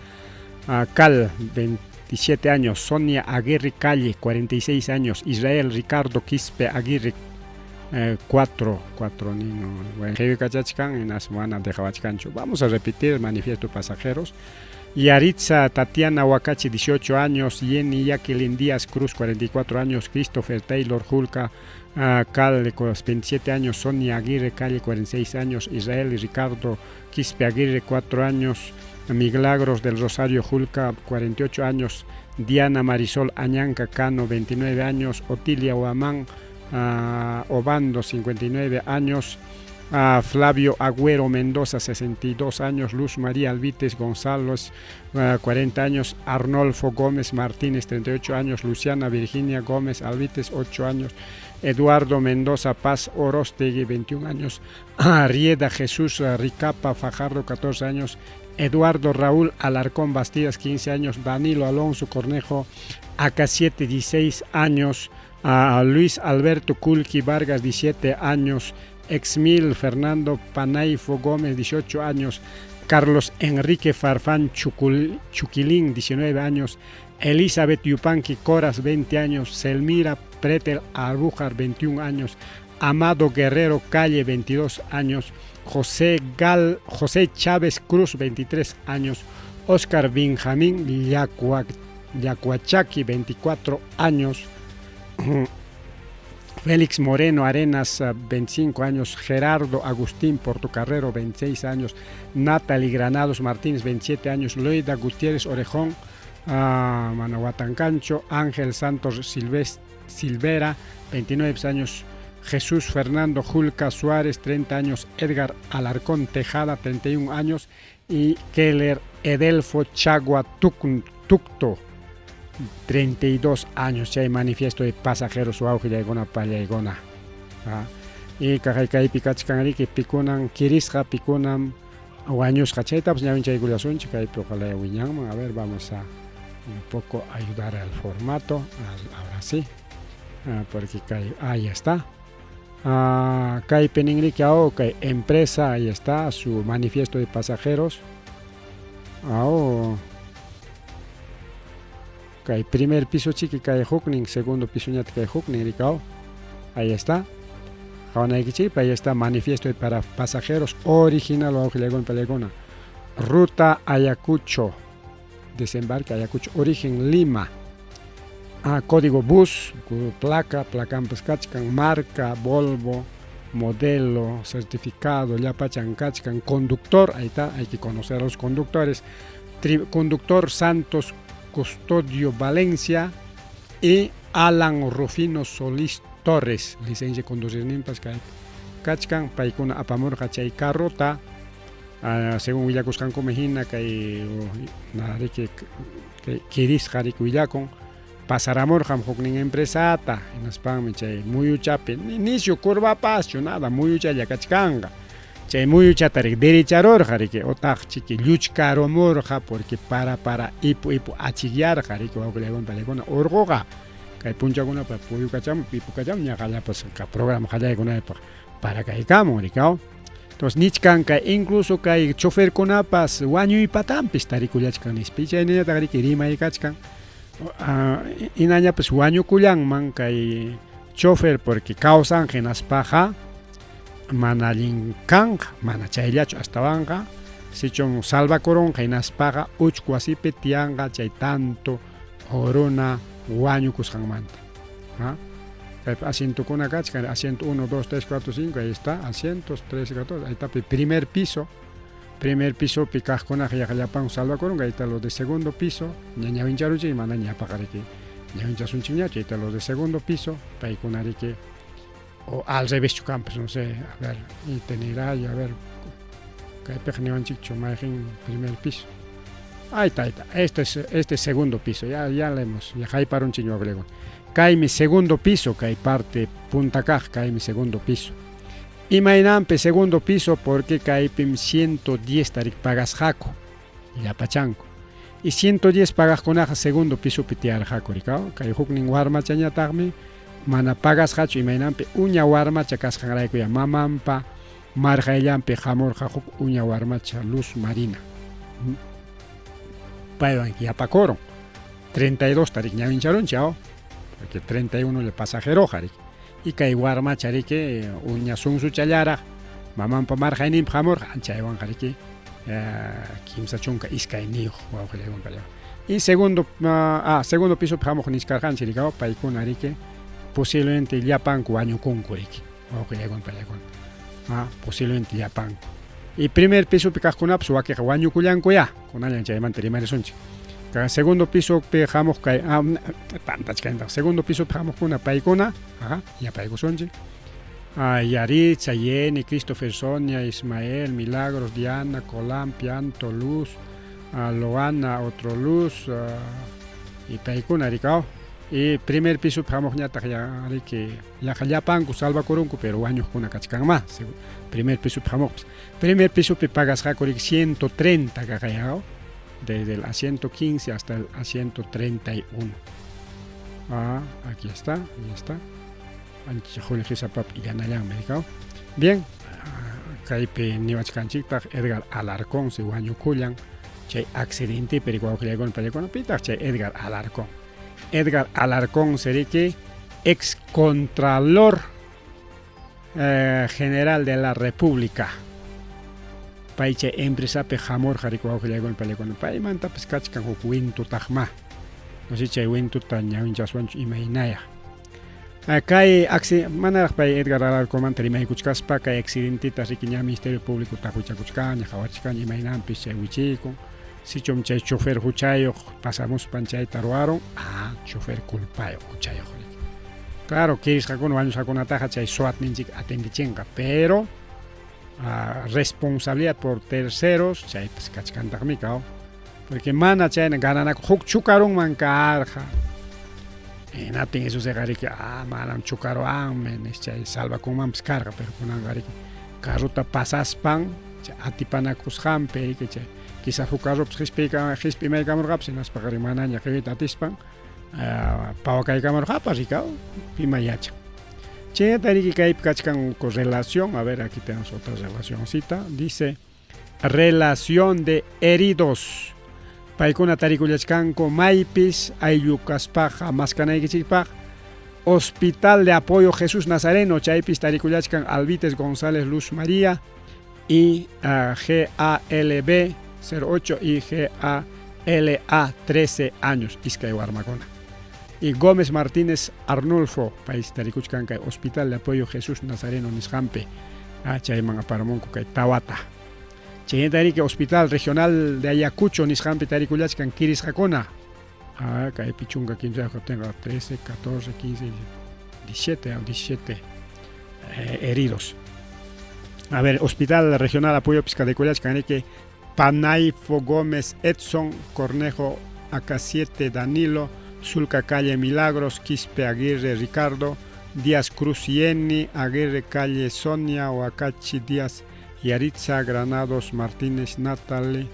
Cal, 27 años, Sonia Aguirre Calle, 46 años, Israel Ricardo Quispe Aguirre, 4, 4 nino, bueno, Vamos a repetir el manifiesto de pasajeros. Yaritza Tatiana Huacachi, 18 años, Jenny Jacqueline Díaz Cruz, 44 años, Christopher Taylor Julca Cal, 27 años, Sonia Aguirre Calle, 46 años, Israel Ricardo Quispe Aguirre, 4 años, Milagros del Rosario Julca, 48 años, Diana Marisol Añanca Cano, 29 años, Otilia Huamán Obando, 59 años, Flavio Agüero Mendoza, 62 años, Luz María Alvites González, 40 años, Arnolfo Gómez Martínez, 38 años, Luciana Virginia Gómez Alvites, 8 años, Eduardo Mendoza Paz Orostegui, 21 años, Rieda Jesús Ricapa Fajardo, 14 años, Eduardo Raúl Alarcón Bastidas, 15 años, Danilo Alonso Cornejo, AK7, 16 años, Luis Alberto Culqui Vargas, 17 años, Exmil Fernando Panaifo Gómez, 18 años, Carlos Enrique Farfán Chuquilín, 19 años, Elizabeth Yupanqui Coras, 20 años, Selmira Pretel Arbújar, 21 años, Amado Guerrero Calle, 22 años, José Chávez Cruz, 23 años, Oscar Benjamín Yacuachaqui, 24 años, Félix Moreno Arenas, 25 años, Gerardo Agustín Portocarrero, 26 años, Natalie Granados Martínez, 27 años, Loida Gutiérrez Orejón, Manahuatancancho, Ángel Santos Silvera, 29 años, Jesús Fernando Julca Suárez, 30 años, Edgar Alarcón Tejada, 31 años, y Keller Edelfo Chagua Tucto, 32 años. Chay manifiesto de pasajeros wawqillaykuna pallaykuna. Y kaypi kachkan riki pikunan kirisqa pikunan wañusqa chaytapas ñawinchaykullasunchik kaypi ojalá wiñanman. A ver, vamos a un poco ayudar al formato, ahora sí, porque ahí está. Kaypi ninriki kay empresa, ahí está su manifiesto de pasajeros. Kay primer piso chiki kay huknin, segundo piso ñata kay huknin rikao. Ahí está. Qawanaykichikpa, ahí está manifiesto para pasajeros original wawqillaykuna pallaykuna. Ruta Ayacucho, desembarque Ayacucho, origen Lima. Código bus, placa, placanpas kachkan, marca, Volvo, modelo, certificado, llapachan kachkan, conductor, ahí está, hay que conocer a los conductores. Conductor Santos Custodio Valencia y Alan Rufino Solís Torres, licencia de conducir nimpas kachkan, paykuna apamurqa chay carrota, según willakusqankuman hina kay riki kirisqa riki willakun, pasaramurqam huknin empresata, hinaspanmi chay muyuchapi nisyu curvapaschu nada, muyuchalla kachkanqa. Chay muyuchata riki derecharurqa riki utaq chiki lluchkarumurqa porque para ipu ipu achikyarqa riki wawqillaykuna pallaykuna urquqa kay punchakunapa puyukachamun pipukachamun ñaqallapas programa qallaykunaypaq parakaykamun rikaw. Entonces nichkan kay incluso kay choferkunapas wañuypatampis tarikullachkan nispa chaynallataq riki rimaykachkan inañapas wañukullanman kay chofer porque kawsan hinaspaqa mana allin kanqa, mana chayllachu astawanqa Sichum salvakurunqa hinaspaqa uchku wasipi tiyanqa chay tanto runa wañukusqanmanta. ¿Ah? Kaypi asientokuna kachkan, asiento 1, 2, 3, 4, 5, ahí está, asientos 3, 14, ahí está, primer piso, primer pisopi kaqkunaqa yaqa llapanku salvakurunqa, ahí está los de segundo piso, ña ñawincharuchik, mana ñapaqariki ñawinchasunchikñachu, ahí está los de segundo piso, paykunariki, o al revéschu kanpas, no sé, a ver, itinerario, a ver, kaypiqa niwanchikchu mayqin primer piso. Ahí está, ahí está. Este es este segundo piso, ya, ya leemos, ya hayparunchik ñuqakullaykuna. Kaymi segundo piso, kay parte punta kaq, kaymi segundo piso. Imaynanpi segundo piso, porque kaypim 110 tarik pagasqaku, llapachanku. Y 110 pagaqkunaqa segundo pisopi tiyarqaku, rikaw. Kay huknin warmachañataqmi mana pagasqachu, imaynanpi uña warmacha kasqanrayku ya mamanpa marqayllanpi hamurqa huk uña warmacha Luz Marina. Paywan yapakurun. 32 tarik ñawincharunchik, aw? Porque 31 lla pasajeroqa, riki. Y kay warmacha, riki, uña sunsuchallaraq mamanpa marqayninpi hamurqa, chaywanqa, riki, 32 wawqillaywan paywan. Y segundo, segundo pisopi hamuq nichkarqanchik, riki, paykuna, riki, posiblemente llapanku wañukunku, riki, wawqillaykuna paylakuna. Posiblemente llapanku. Y primer pisopi kaqkunapas wakiqa wañukullankuyá, kunallan chaymanta rimarisunchik. Segundo pisopi hamuq kay tantachkantaq, segundo pisopi hamuqkuna paykuna, ajá, yapaykusunchik. Yaritza, Jenny, Christopher, Sonia, Ismael, Milagros, Diana, Colán, Pianto, Luz, Loana, otro Luz, y paykuna rikaw. Y primer pisopi hamuqñataq ya riki yaqa llapanku salvakurunku, pero wañuqkuna kachkanmá primer pisopi hamuqpas. Primer pisopi pagasqaku riki 130 kaqayaw, desde el asiento 15 hasta el asiento 31. Aquí está, ahí está. Ancha qullqisapap illanallanmi rikaw. Bien, kaypi niwachkanchiktaq Edgar Alarcón si wañukullan chay accidentepi riki wawqillaykuna paylakuna, pitaq chay Edgar Alarcón? Edgar Alarcón seriki ex contralor general de la República. Pay chay empresapi hamurqa riki wawqillaykuna paylakuna, paymantapas kachkan huk wintutaqmá. No sé chay wintuta ñawinchaswanchu imaynayaq. Kay manaraq pay Edgar Alarcónmanta rimaykuchkaspa kay accidenteta riki ña Ministerio Público tahuchakuchkaña, qhawarichkaña imaynanpis chay wichiykun. Sichum chay chofer huchayuq pasamuspan chayta ruwarun, chofer culpayuq huchayuq riki. Claro, kirisqakuna wañusqakunataqa chay SOAT ninchik atendichinqa, pero responsabilidad por terceros chaypas kachkantaqmi kaw. Porque mana chayna gananaku huk chukarunman karqa. Hinaptin Jesusqa riki, manam chukaruwanmi nis chay salvakunmanpas karqa, pero kunanqa riki carrota pasaspan chay atipanakusqanpi riki chay quizás huk carropas qispimaykamurqapas hinaspaqa riki manaña qipiyta atispan pawakaykamurqapas rikaw, pima yachan. Chaynata riki kaypi kachkan relación, a ver, aquí tenemos otra relacioncita, dice relación de heridos. Paykuna tarikullachkanku maypis ayllu kaspaqa maskanaykichikpaq. Hospital de Apoyo Jesús Nazareno, chaypis tarikullachkan Alvites González Luz María y GALB 08 y GALA 13 años, iskay warmakuna. Y Gómez Martínez Arnulfo, paysi tarikuchkan kay Hospital de Apoyo Jesús Nazareno nisqanpi, chayman aparamunku kay tawata. Chaynata riki Hospital Regional de Ayacucho nisqanpi tarikullachkan kirisqakuna. Kaypi 13 kaptinqa 13, 14, 15, 17, 17 heridos. A ver, Hospital Regional Apoyo Piscadekullachkan riki Panaifo Gómez Edson, Cornejo AK7 Danilo, Sulca Calle Milagros, Quispe Aguirre Ricardo, Díaz Cruz Yenny, Aguirre Calle Sonia, Oacachi Díaz Yaritza, Granados Martínez Natalie,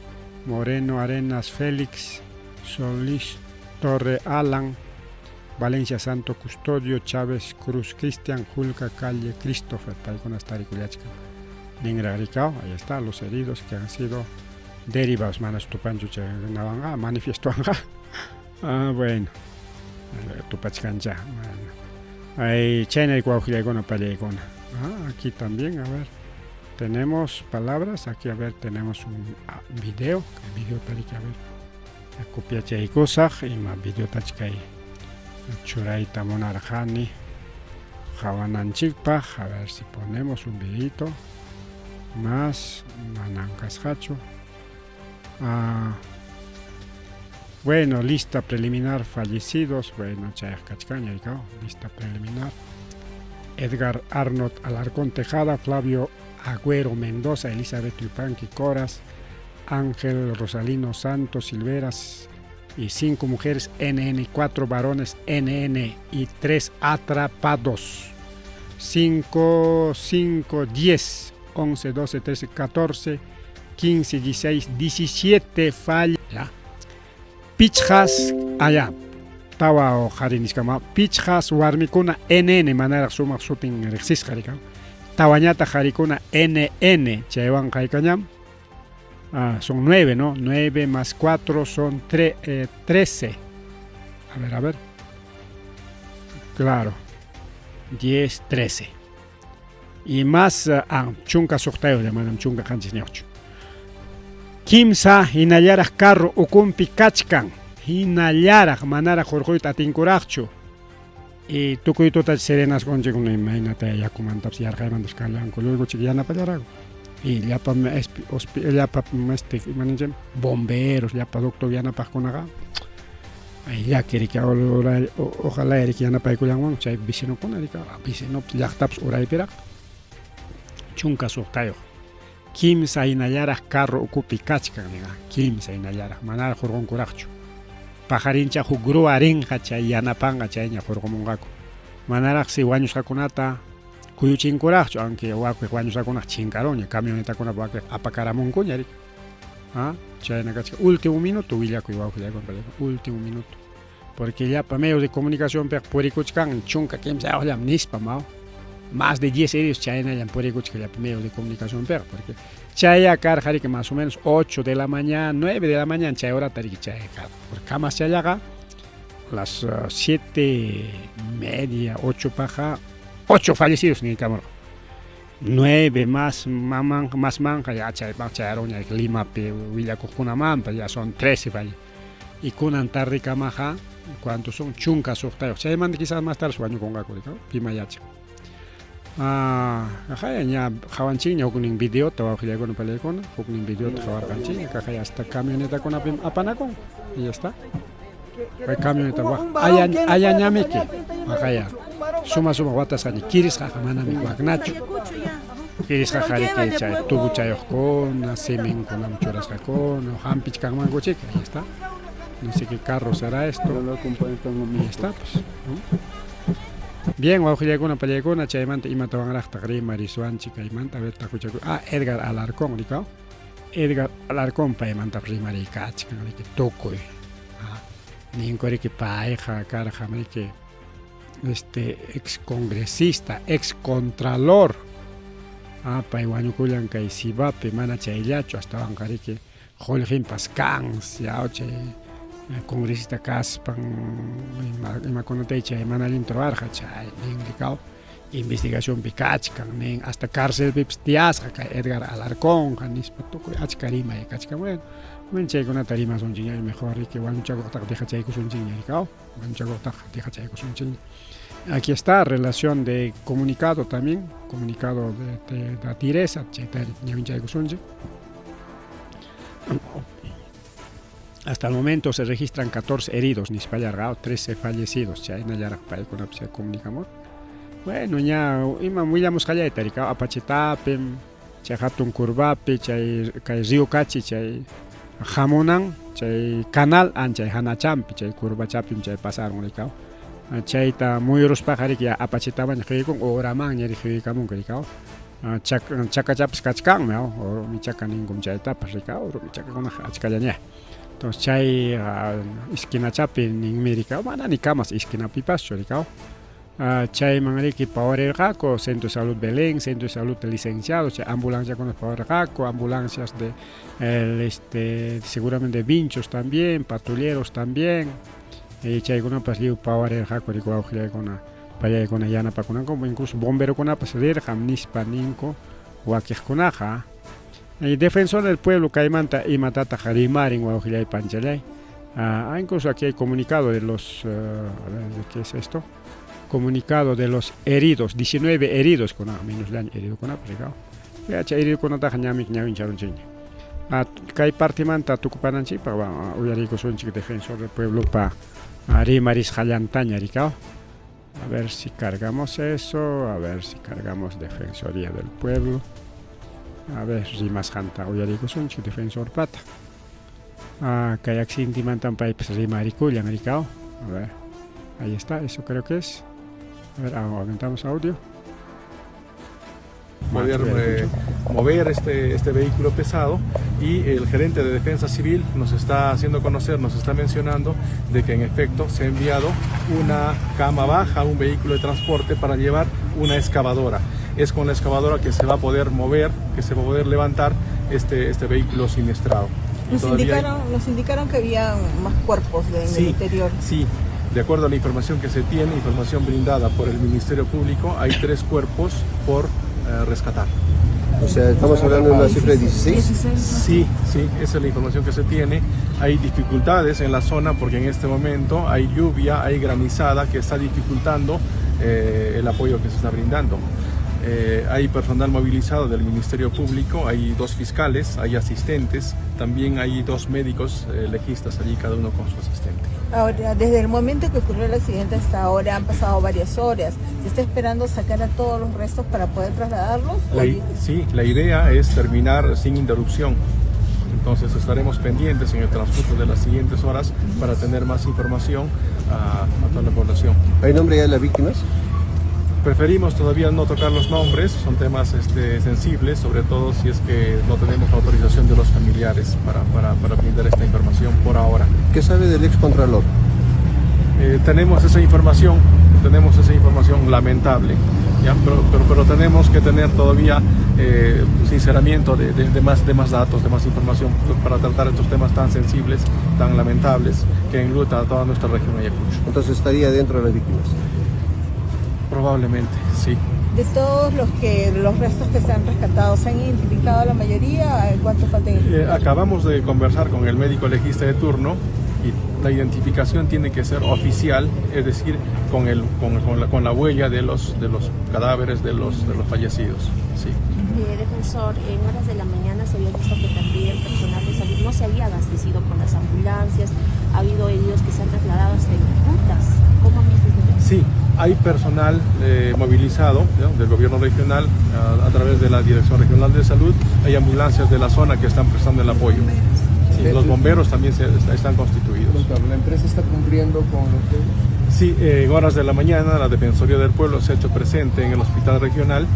Moreno Arenas Félix, Solís Torre Alan, Valencia Santo Custodio, Chávez Cruz Cristian, Julca Calle Christopher, paykunas tarikullachkan. Ningra rikao, ahí está, los heridos que han sido derivados, manas tupanchu chaynawanqa, manifiestowanqa. Bueno, tupachkancha. Bueno. Ay, chayna wawqillaykuna pallaykuna. Aquí también, a ver. Tenemos palabras, aquí a ver, tenemos un video, el video tal que a ver, copiachaykusaq, ima videotach kay churayta munarqani qawananchikpaq, a ver si ponemos un videito más, manan kasqachu. Ah, bueno, lista preliminar fallecidos, bueno, chayaq kachkanña, lista preliminar. Edgar Arnold Alarcón Tejada, Flavio Agüero Mendoza, Elizabeth Yupanqui Coras, Ángel Rosalino Santos Silveras y 5 mujeres NN, 4 varones NN y 3 atrapados. 5, 5, 10, 11, 12, 13, 14, 15, 16, 17 falla. Ya. Pichjas, allá. Tawa qhari niskama. Pichjas warmikuna NN manaraq sumaq sutin riqsisqa rika. Tawañataq qharikuna NN chaywan qaykañam. Ah, son 9, ¿no? 9 más 4 son 13. A ver, a ver. Claro. 10, 13. Y más, chunka suqtayuq llamanam chunka qanchisniyuqchu. Kimsa hinallaraq carro ukumpi kachkan. Hinallaraq manaraq hurquyta atinkuraqchu. Y tukuy tuta serenasqunchik imaynata yakumantapas yarqaymantapas kallanku luego chik yanapallaraku. Y llapa llapa este imaninchik bomberos, llapa doctor yanapaqkunaqa llaki riki ojalá riki yanapaykullanman chay vecinokuna riki vecino llaqtapas uraypiraq chunka suqtayuq. Kimsa hinallaraq carro ukupi kachkan niqa kimsa hinallaraq manaraq hurqunkuraqchu. Paqarincha huk grúa rinqa chay yanapanqa chayña hurqumunqaku. Manaraqsi wañusqakunata kuyuchinkuraqchu, aunque wakiq wañusqakunaqa chinkarunña, camionetakunap wakiq apakaramunkuña riki. Ah, chayna kachka último minuto willakuy wawqillaykuna último minuto. Porque llapa medios de comunicación purikuchkan chunka kimsayuqllam nispa maw. Más de 10 heridos chaynallam purikuchkan llapa medios de comunicación porque chaya karqa riki más o menos 8 de la mañana, 9 de la mañana chay horata riki chay karqa. Porque kamas chayaqa las 7:30, 8 paja, 8 fallecidos niykamurqa. 9 más maman, más manja ya chay chayarunña Limapi willakuqkunamanta ya son 13 fallecidos. Y kunan tardikamaqa ¿cuántos son? Chunka suqtayuq. Chaymanta quizás más tarde wañukunqaku riki, pima yachan. Ah, kaqaya ña qawanchikña huknin videota wawqillaykuna palaykuna, huknin videota qawarqanchikña, kaqaya hasta camionetakunapim apanakun. Y ya está. Kay camioneta waq ayañamiki waqaya suma suma watasqaña kirisqaqa manami waknachu. Kirisqaqa riki chay tubuchayuqkuna, siminkunam churasqakuna, hampichkanmanku chika, ahí está. No sé qué carro será esto. Y ya está, pues, ¿no? Bien, wawqillaykuna pallaykuna chaymanta imatawanraqtaq rimarisuanchik kaymanta, a ver takuchakuy. Ah, Edgar Alarcón, rikaw. Edgar Alarcón paymantapas rimariykachkan riki tukuy. Ah, ninku riki payqa karqa riki este ex congresista, ex contralor. Ah, pay wañukullan kay Sibapi, mana chayllachu astawanqa riki qullqinpas kan, yaw chay congresista kaspan imakunata chay mana allinta ruwarqa chay nin rikaw investigacionpi kachkan nin hasta carcelpipas tiyasqa kay Edgar Alarcónqa nispa tukuy achka rimay kachkan. Bueno, bueno chaykunata rimasunchikña mejor riki wañuchakuqtaqa dejachaykusunchikña rikaw, wañuchakuqtaqa dejachaykusunchikña. Aquí está relación de comunicado también, comunicado de Datiresa, chayta ñawinchaykusunchik. Hasta el momento se registran 14 heridos, nispallarqao, 13 fallecidos, chaynallaraq paykunapi chay comunicamur. Bueno, ña imam willamusqallayta rikaw Apachetapim, chay hatun curvapi, chay kay Río Cachi, chay hamunan, chay canal anchay hanachampi, chay curvachapim chay pasaron rikaw. Chayta muyuruspaqa riki ya Apachetamanña qhiykun uramanña riki qhiykamunku rikaw. Chakachapas kachkanmi, rumichaka ninkum chaytapas rikaw, rumichakakunaqa achkallaña. Entonces chay esquinachapi ninmi rikaw, mana ni kamas esquinapipaschu rikaw. Chayman riki pawarirqaku Centro de Salud Belén, Centro de Salud de Licenciados, chay ambulanciakuna pawarirqaku, ambulancias de el, este, seguramente vinchos también, patrulleros también. Chaykunapas lliw pawarirqaku riki wawqillaykuna pallaykuna yanapakunanku, incluso bomberokunapas rirqam nispa ninku. Wakiqkunaqa. Defensor del Pueblo kaymanta imatataq rimarin wawqillay panchallay. Ah, incluso aquí hay comunicado de los, a ver, ¿de qué es esto? Comunicado de los heridos, 19 heridos con menos daño herido con Yacha heridokunataqa ñamik ñawincharunchikña. Ah, kay partimanta tukupananchikpaq uyariykusunchik Defensor del Pueblopa rimarisqallantaña rikaw. A ver si cargamos eso, a ver si cargamos Defensoría del Pueblo. A ver, rimasqanta uyariykusunchik Defensor pata. Ah, kay accidentimantan paypas rimarikullan rikaw. A ver, ahí está, eso creo que es. A ver, aumentamos audio. Poder mover este vehículo pesado, y el gerente de Defensa Civil nos está haciendo conocer, nos está mencionando de que en efecto se ha enviado una cama baja, un vehículo de transporte para llevar una excavadora. Es con la excavadora que se va a poder mover, que se va a poder levantar este vehículo siniestrado. Nos indicaron que había más cuerpos en el interior. Sí, de acuerdo a la información que se tiene, información brindada por el Ministerio Público, hay 3 cuerpos por rescatar. O sea, estamos hablando de una cifra de 16. Sí, sí, esa es la información que se tiene. Hay dificultades en la zona porque en este momento hay lluvia, hay granizada que está dificultando el apoyo que se está brindando. Hay personal movilizado del Ministerio Público, hay 2 fiscales, hay asistentes, también hay 2 médicos legistas allí, cada uno con su asistente. Ahora, desde el momento que ocurrió el accidente hasta ahora han pasado varias horas. ¿Se está esperando sacar a todos los restos para poder trasladarlos? Sí, la idea es terminar sin interrupción. Entonces estaremos pendientes en el transcurso de las siguientes horas para tener más información a toda la población. ¿Hay nombre ya de las víctimas? Preferimos todavía no tocar los nombres, son temas sensibles, sobre todo si es que no tenemos la autorización de los familiares para brindar esta información por ahora. ¿Qué sabe del ex contralor? Tenemos esa información, tenemos esa información lamentable, ¿ya? Pero tenemos que tener todavía sinceramiento de más datos, de más información para tratar estos temas tan sensibles, tan lamentables, que enluta a toda nuestra región Ayacucho. Entonces estaría dentro de las víctimas. Probablemente, sí. De todos los restos que se han rescatado, ¿se han identificado la mayoría? ¿Cuánto falta? Acabamos de conversar con el médico legista de turno y la identificación tiene que ser oficial, es decir, con la huella de los cadáveres de los fallecidos. Sí. Defensor, en horas de la mañana se había visto que también el personal de salud no se había abastecido con las ambulancias, ha habido heridos que se han trasladado hasta en rutas. ¿Cómo han visto este tema? Sí, hay personal movilizado, ¿no?, del gobierno regional a través de la Dirección Regional de Salud, hay ambulancias de la zona que están prestando el apoyo. Sí, los bomberos también están constituidos. ¿La empresa está cumpliendo con los deudos? Sí, en horas de la mañana la Defensoría del Pueblo se ha hecho presente en el hospital regional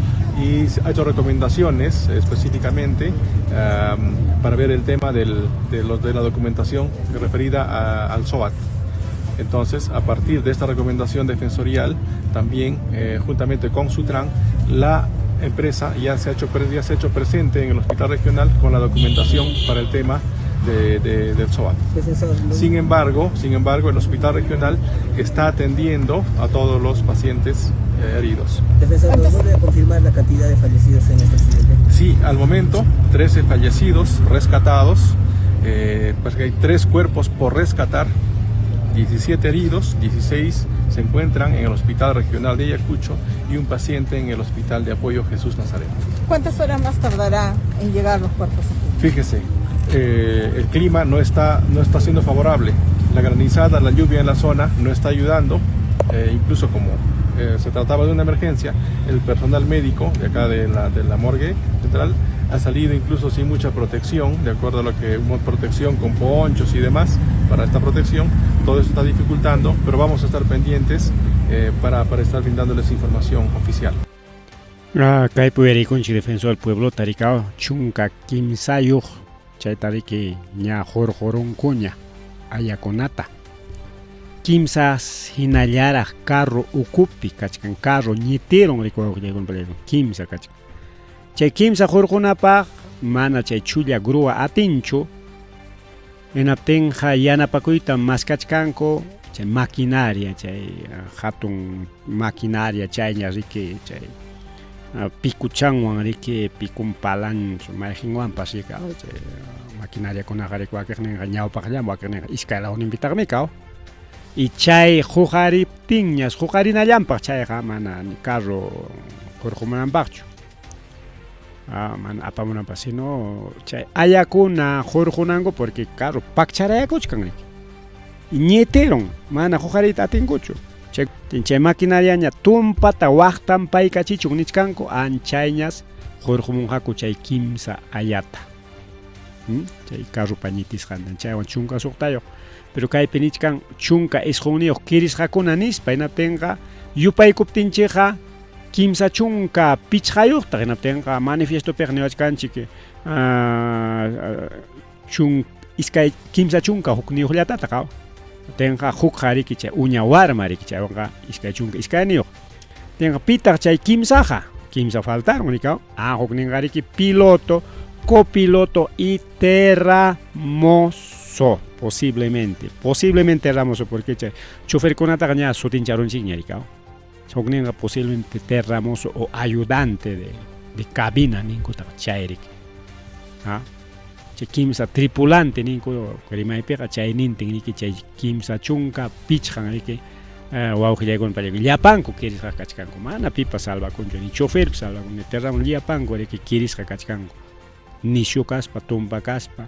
y ha hecho recomendaciones específicamente para ver el tema de la documentación referida al SOAT. Entonces, a partir de esta recomendación defensorial, también juntamente con Sutran, la empresa ya se ha hecho presente en el hospital regional con la documentación para el tema del SOAT. Sin embargo, el hospital regional está atendiendo a todos los pacientes heridos. Defensor, ¿nos vuelve a confirmar la cantidad de fallecidos en este accidente? Sí, al momento, 13 fallecidos rescatados, pues hay 3 cuerpos por rescatar, 17 heridos, 16 se encuentran en el Hospital Regional de Ayacucho y un paciente en el Hospital de Apoyo Jesús Nazareno. ¿Cuántas horas más tardará en llegar los cuerpos aquí? Fíjese, el clima no está siendo favorable. La granizada, la lluvia en la zona no está ayudando, incluso como se trataba de una emergencia, el personal médico de acá de la morgue central ha salido incluso sin mucha protección, de acuerdo a lo que hubo protección con ponchos y demás para esta protección. Todo eso está dificultando, pero vamos a estar pendientes para estar brindándoles información oficial. Kaypi uyarikunchik Defensor del Pueblo tarikao chunka kimsayuq chaytariki ña hurqurunkuña ayakunata. Kimsa hinallaraq carro ukupi kachkan, carro ñitirun rikuwaqllaykun kimsa kachkan. Chay kimsa hurqunapaq mana chay chulla grúa atinchu, hinaptinqa yanapakuyta maskachkanku chay maquinaria, chay hatun maquinaria chayña riki chay Pikuchanwan riki pikun palanchu mayqinwanpas riki chay maquinariakunaqa riki wakiqninqa ñawpaqllan wakiqninqa iskay lawninpitaqmi kaw y chay huqariptinñas huqarinallanpaq chayqa mana ni carro hurqumunanpaqchu mana apamunanpaq sino chay ayakuna hurqunanku porque carro pakcharayakuchkan riki ñitiron mana huqariyta atinkuchu chay chay maquinariaña tumpata waqtanpaykachichun nichkanku anchayñas hurqumunqaku chay kimsa ayata chay carropa ñitisqanta chaywan 16 pero kaypi nichkan 19 kirisqakuna nispa hinaptinqa yupaykuptinchikqa 35 hinaptinqa manifiestopiqa niwachkanchik 31 tinqa hukqa riki chay uña warma riki chaywanqa 22 tinqa pitaq chay kimsaqa kimsa faltaron rikaw hukninqa riki piloto copiloto y terramozo posiblemente posiblemente terramozo porque chay choferkunataqa ña sutincharunchikña rikaw hukninqa posiblemente terramozo o ayudante de cabina ninkutaqa chay riki chay kimsa tripulante ninku rimaypiqa chaynintin riki chay 35 riki wawqillaykuna llapanku kirisqa kachkanku mana pipas salvakunchu ni choferpis salvakun ni terramo llapanku riki kirisqa kachkanku nishu kaspa tumpa kaspa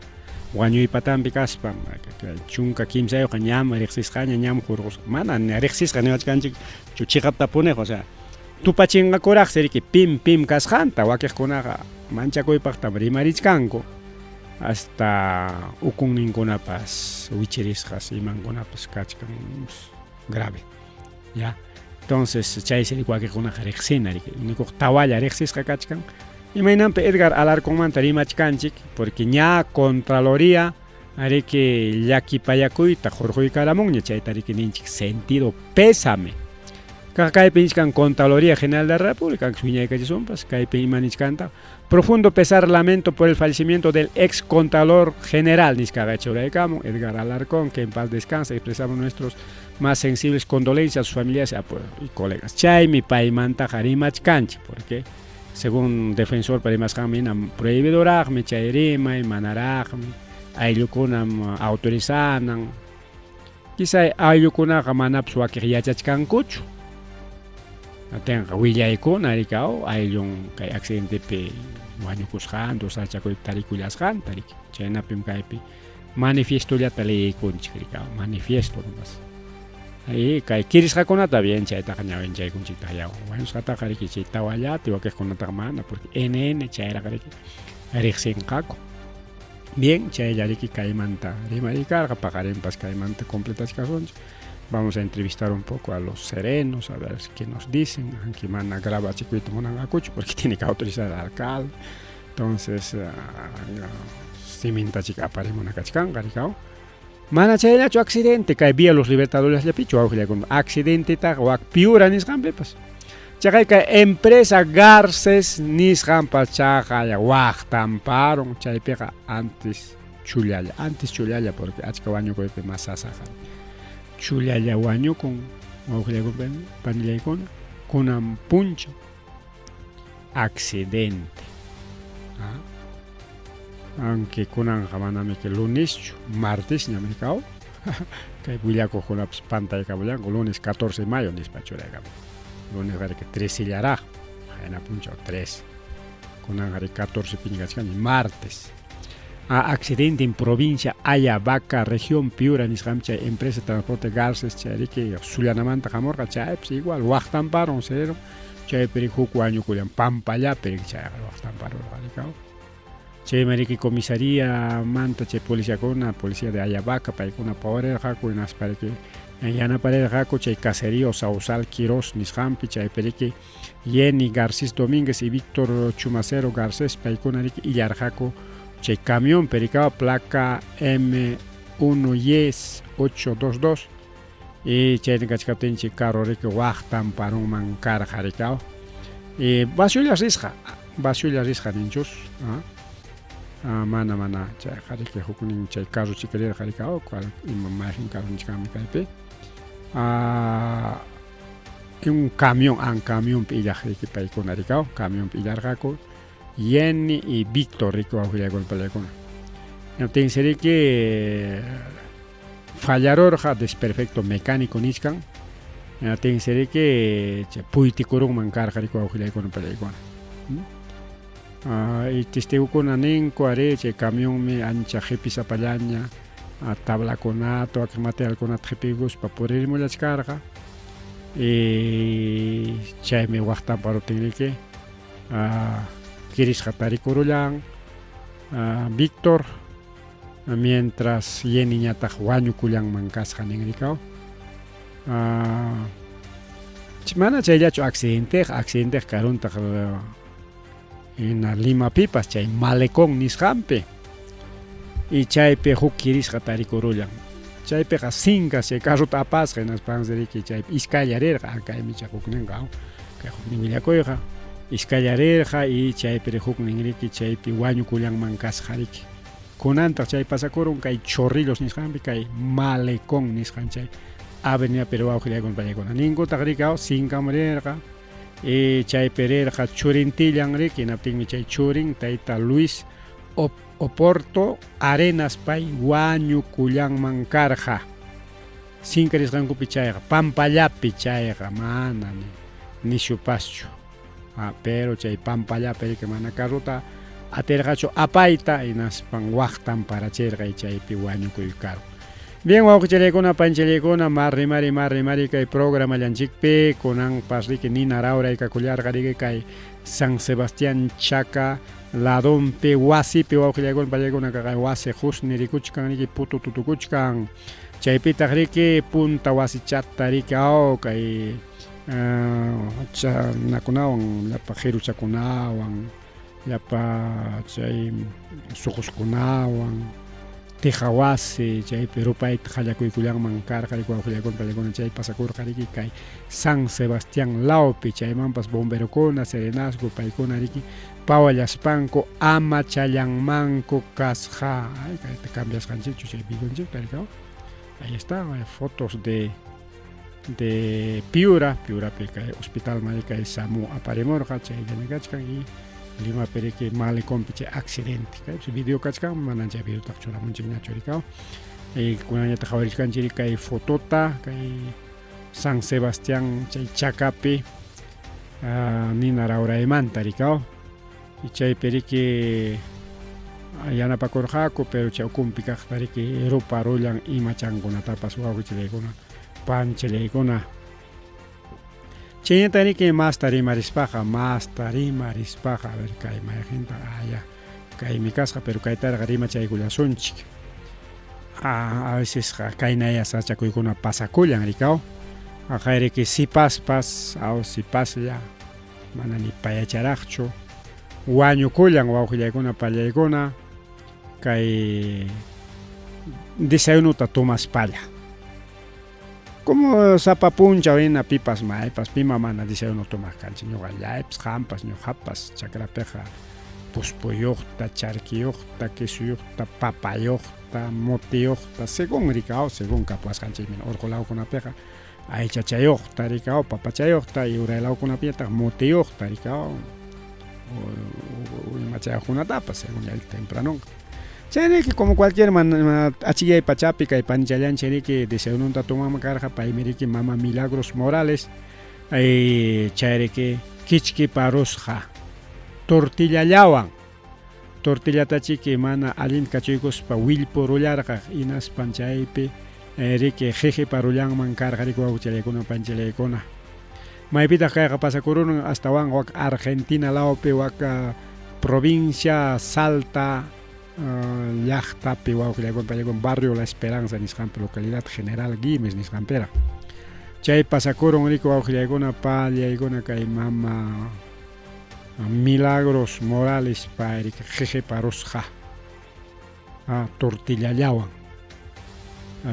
wañuypatampi kaspa 13 ñam riqsisqaña ñam hurqusqa mana riqsisqa niwachkanchik chiqaptapuniq o sea tupachinqakuraqsi riki pim pim kasqanta wakiqkunaqa manchakuypaqtam rimarichkanku hasta ukunninkunapas wichirisqas imankunapas kachkan grave ya entonces chaysi riki wakiqkunaqa riqsina riki unikuq tawalla riqsisqa kachkan imaynanpi Edgar Alarconmanta rimachkanchik porque ña Contraloría riki llakipayakuyta hurquykaramunña chayta riki ninchik sentido pésame kaypi nichkan Contraloría General de la República wiñaykachisunpas kaypi ima nichkanta profundo pesar lamento por el fallecimiento del ex contralor general nisqaqa churaykamun Edgar Alarcón que en paz descanse expresamos nuestros más sensibles condolencias a sus familiares y colegas chaymi paymantaqa rimachkanchik porque según defensor rimasqanmi hina prohibidoraqmi chay rimay manaraqmi ayllukunam autorizanan quizá ayllukunaqa manapas wakiq yachachkankuchu atinqa willaykuna rikaw ayllun kay accidentepi wañukusqanta sachakuypi tarikullasqanta riki chaynapim kaypi manifiestollata leyiykunchik rikaw manifiesto nomás y kay kirisqakunata bien chaytaqa ñawinchaykunchiktaq yawan wañusqataqa riki chay tawallata wakiqkunataqa mana porque NN chayraqa riki riqsinqaku bien chaylla riki kaymanta rimarikarqa paqarinpas kaymanta completachkasunchik vamos a entrevistar un poco a los serenos a ver qué nos dicen aunque mana grabachikuyta munanqakuchu porque tiene que autorizar al alcalde entonces simintachik aparimuna kachkanqa rikaw mana chayllachu accidente kay vía Los Libertadores llapichu wawqillakuna accidentetaqa wak Piura nisqanpipas chaqay kay empresa Garces nisqanpas chaqaya waqtamparon chaypiqa antes chullalla porque achka wañukuypi mas sasaqa chullalla wañukun wawqillaykuna panillaykuna kunan punchaw accidente aunque kunanqa manami que luneschu martesñam rikaw kay willakuqkunapas pantaykamullanku lunes 14 de mayo nispa churaykamun lunes riki 13 llaraq qayna punchaw 3 kunanqa riki 14 piña kachkanchik martes accidente en provincia Ayabaca región Piura nisqanpi chay empresa de transporte Garces chay riki Sullanamanta hamurqa chaypis igual waqtamparon serero chaypi riki huk wañukullan pampallapi riki chayqa waqtamparurqa rikaw chaymi riki comisaría manta chay policiakuna policía de Ayabaca paykuna pawarirqaku hinaspa riki yanaparirqaku chay caserío Sausal Quiroz nisqanpi chaypi riki Jenny Garcés Domínguez y Víctor Chumacero Garcés paykuna riki illarqaku chay camión perikawa placa M1Y 822 y chayta kachkaptinchik carro riki waqtamparunman karqa rikaw y vaciollas risqa ninchus mana mana chayqa riki huknin chay carro chikarirqa rikaw cual ima mayqin carro nichkanmi kaypi Un camión, an camionpi illaq riki paykuna rikaw, camionpi illarqaku Yenny y Víctor riki wawqillaykuna pallaykuna. Hinaptinsi riki fallarurqa desperfecto mecánico nichkan, hinaptinsi riki chay puytikurunman karqa riki wawqillaykuna pallaykuna. Y testigokuna ninku arí chay camionmi ancha qipisapallaña tablakunata wakin materialkunata qipiykuspa puririmullachkarqa y chaymi waqtanpa ruptinriki kirisqa tarikurullan Víctor mientras Yennyñataq wañukullanman kasqa ninrikaw. Mana chayllachu accidenteqa, accidenteqa karuntaq hina Limapipas chay malecón nisqanpi y chaypi huk kirisqa tarikurullan. Chaypiqa sinkas chay carrota apasqa hinaspansi riki chaypi iskaylla rirqa, kaymi chay hukninqa, kay huknin willakuyqa iskaylla rirqa y chaypi huknin riki chaypi wañukullanman kasqa riki. Kunantaq chay pasakurun kay Chorrillos nisqanpi kay Malecón nisqan chay avenida pero wawqillaykuna pallaykuna ninkutaq riki sinkam rirqa y chaypi rirqa churintillan riki hinaptinmi chay churin tayta Luis Oporto Arenas pay wañukullanman karqa. Sinka risqankupi chayqa pampallapi chayqa mana ni nishupaschu. Pero chay pampallapi riki mana carrota atirqachu apayta hinaspan waqtan parachirqa y chaypi wañukuykarun. Bien wawqichallaykuna panchallaykuna marrimari marrimari kay programallanchikpi kunanpas riki nina rawraykakullarqa riki kay San Sebastián Chaca ladonpi wasipi wawqillaykuna pallaykuna kay wasi qusni rikuchkan riki putu tutukuchkan chaypitaq riki punta wasichata riki aw kay chanakunawan llapa qiruchakunawan llapa chay suquskunawan teja wasi chaypi rupayta qallakuykullanman karqa riki wawqillaykuna pallaykuna chay pasakurqa riki kay San Sebastián lawpi chaymanpas bomberokuna serenazgo paykuna riki pawallaspanku amachallanmanku kasqa. Ay, kayta cambiasqanchikchu chay videonchikta riki ahí está fotos de Piura, Piurapi kay hospital mari kay SAMU aparimurqa chayllaña kachkan y Limapi riki maleconpi chay accidente kay video kachkan manan chay videotaqa churamunchikñachu rikaw y kunanñataq qhawarichkanchik kay fotota kay San Sebastián chay Chacapi nina rawraymanta rikaw y chaypi riki yanapakurqaku pero chay ukunpi kaqta riki ruparullan imachankunatapas wawqichillaykuna panchillaykuna. Chaynata riki masta rimarispaqa masta rimarispaqa a ver kay mayqinta ya kaymi kasqa pero kaytarqa rimachaykullasunchik. A vecesqa kaynaya sachakuykuna pasakullan rikaw riki sipaspas aw sipaslla mana ni payacharaqchu wañukullan wawqillaykuna pallaykuna kay desayunuta tomaspalla. Como sapa punchaw hina pipas maypas pima mana desayuno tomaq kanchik ñuqallaypas qampas ñuqapas chakrapiqa puspuyuqta charkiyuqta quesuyuqta papayuqta mutiyuqta según rikaw según kapuwasqanchikmi urqu lawkunapiqa aychachayuqta rikaw papachayuqta y uray lawkunapiñataq mutiyuqta rikaw imachayuqkunatapas según ya tempranonqa. Chayriki como cualquier achillay pachapi kay panchallanchik riki desayununta tomanman karqa paymi riki mama Milagros Morales chayriki kichki parusqa tortillallawan tortillatachiki mana allinta kachuykuspa willpurullarqa hinaspan chaypi riki jeje parullanman karqa riki wawqichallaykuna panchallaykuna. Maypitaq kayqa pasakurun astawan wak Argentina lawpi wak provincia Salta llaqtapi wawqillaykuna pallaykuna barrio La Esperanza nisqanpi localidad General Guimes nisqanpiraq. Chay pasakurun riki wawqillaykuna pallaykuna kay mama Milagros Morales pay riki jeje parusqa tortillallawan.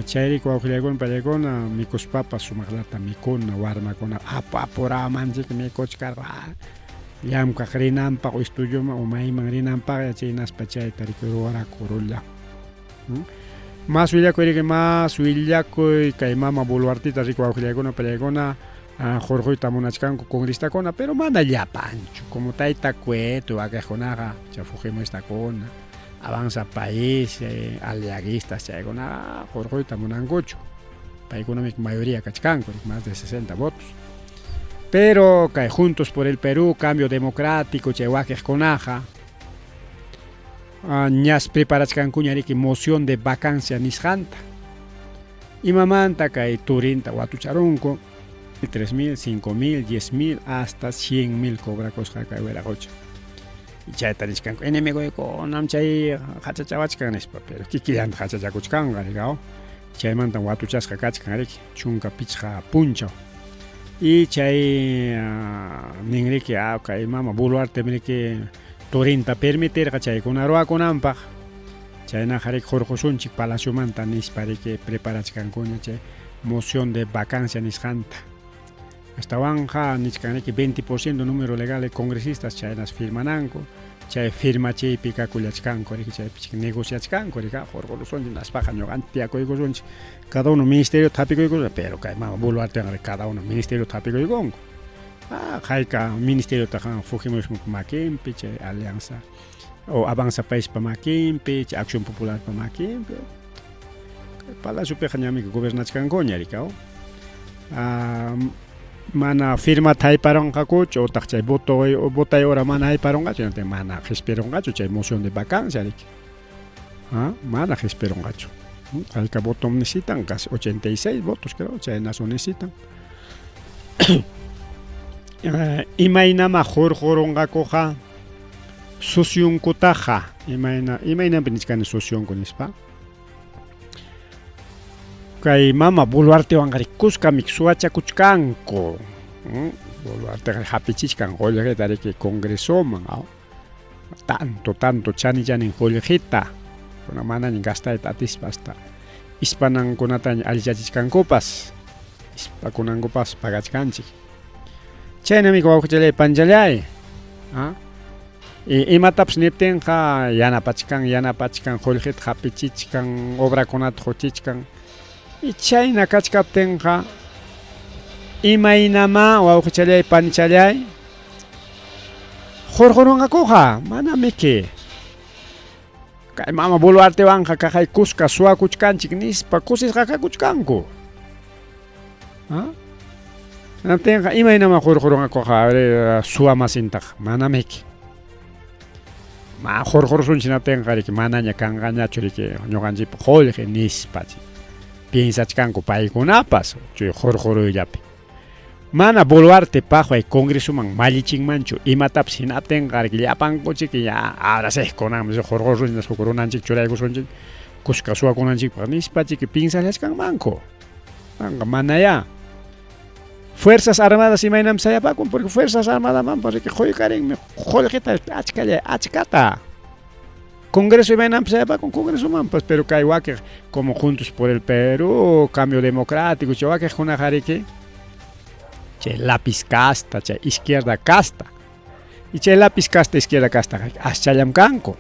Chayriki wawqillaykuna pallaykuna mikuspapas sumaqllata mikuna warmakuna apu apuramanchik mikuchkarqa llamkaq rinanpaq o estudioman o mayman rinanpaq chaynaspa chayta riki ruwarakurullan. Mas willakuy riki mas willakuy kay mama Boluartita riki wawqillaykuna pallaykuna Hurquyta munachkanku congresistakuna, pero mana llapanchu, como tayta Cueto wakiqkunaqa, chay fujimoristakuna, Avanza País, aliaguistas chaykunaqa hurquyta munankuchu. Paykunami mayoría kachkanku, más de 60 votos. Pero kay Juntos por el Perú, Cambio Democrático, chay wakiqkunaqa ñas preparachkankuña riki moción de vacancia nisqanta. Imamanta kay turinta watucharunku 3.000, 5.000, 10.000 hasta 100.000 cobrakusqa kay wiraqocha. Chayta nichkanku enemigoykunam chay qachachawachkan nispa, pero kikillanta qachachakuchkanqa rikaw. Chaymantam watuchasqa kachkan riki 15 punchaw. Y chay ninriki kay mama Boluarte riki turinta permitirqa chaykuna ruwakunanpaq. Chaynaqa riki hurqusunchik palaciomanta nispa riki preparachkankuña chay moción de vacancia nisqanta. Astawanqa nichkan riki 20% número legal de congresistas chaynas firmananku, chay firmachiypi kakullachkanku riki chaypi negociachkanku riki hurqurusunchik naspaqa ñuqanchik tiyakuykusunchik cada uno ministerio hapikuykusun, pero kay mama Boluarte cada uno ministerio hapikuykunku. Hayka ministeriotaqa Fujimorismo makinpi chay alianza o Avanza Paispa makinpi, chay Acción Popularpa makinpi. Palaciopiqa ñami gobernachkankuña rikaw. Mana firmata hayparunqakuchu utaq chay voto votay hora mana hayparunqachu, mana qispirunqachu chay moción de vacancia riki. Mana qispirunqachu. Hayka voto necesitan, casi 86 votos creo, chaynasu necesitan. Imaynama hurqurunqakuqa socionkutaqa, imaynanpi nichkani socionku nispa. Kay mama Boluartewanqa kuskami suwachakuchkanku. Boluarteqa hapichichkan qullqita riki congresoman, tanto tanto chani chanin qullqita. Kuna manaña gastayta atispa hasta ispanankunataña allichachichkankupas, ispakunankupas pagachkanchik. Chaynami wawqichalay panchalay. Imatapas niptinqa yanapachkan, yanapachkan, qullqita hapichichkan, obrakunata quchichkan. Y chayna kachkaptinqa imaynama wawqichalay panichalay hurqurunqakuqa manamiki. Kay mama Boluartewanqa kaqay kuska suwakuchkanchik nispa kusisqa kakuchkanku. Hinaptinqa imaynama hurqurunqakuqa suwamasintaqa manamiki. Ma hurqurusunchik hinaptinqa riki manaña kanqañachu riki ñuqanchikpa qullqi nispa piensachkanku paykunapas chay hurquruyllapi. Mana Boluarte paqway congresoman mallichinmanchu imatapas hinaptinqa riki llapankuchiki ya ahora sí kunanmi hurqurusunchik huk runanchik churaykusunchik kuska suwakunanchikpaq nispa chiki piensallachkanmanku. Anqa manayá. Fuerzas Armadas imaynam sayapakun, porque Fuerzas Armadamanpas riki quykarinmi qullqita achkalla achkata. Congreso imaynam sayapakun Congresomanpas, pero kay wakiq como Juntos por el Perú, Cambio Democrático, chay wakiqkunaqa riki chay lápiz casta, chay izquierda casta. Y chay lápiz casta, izquierda casta aschallam kanku.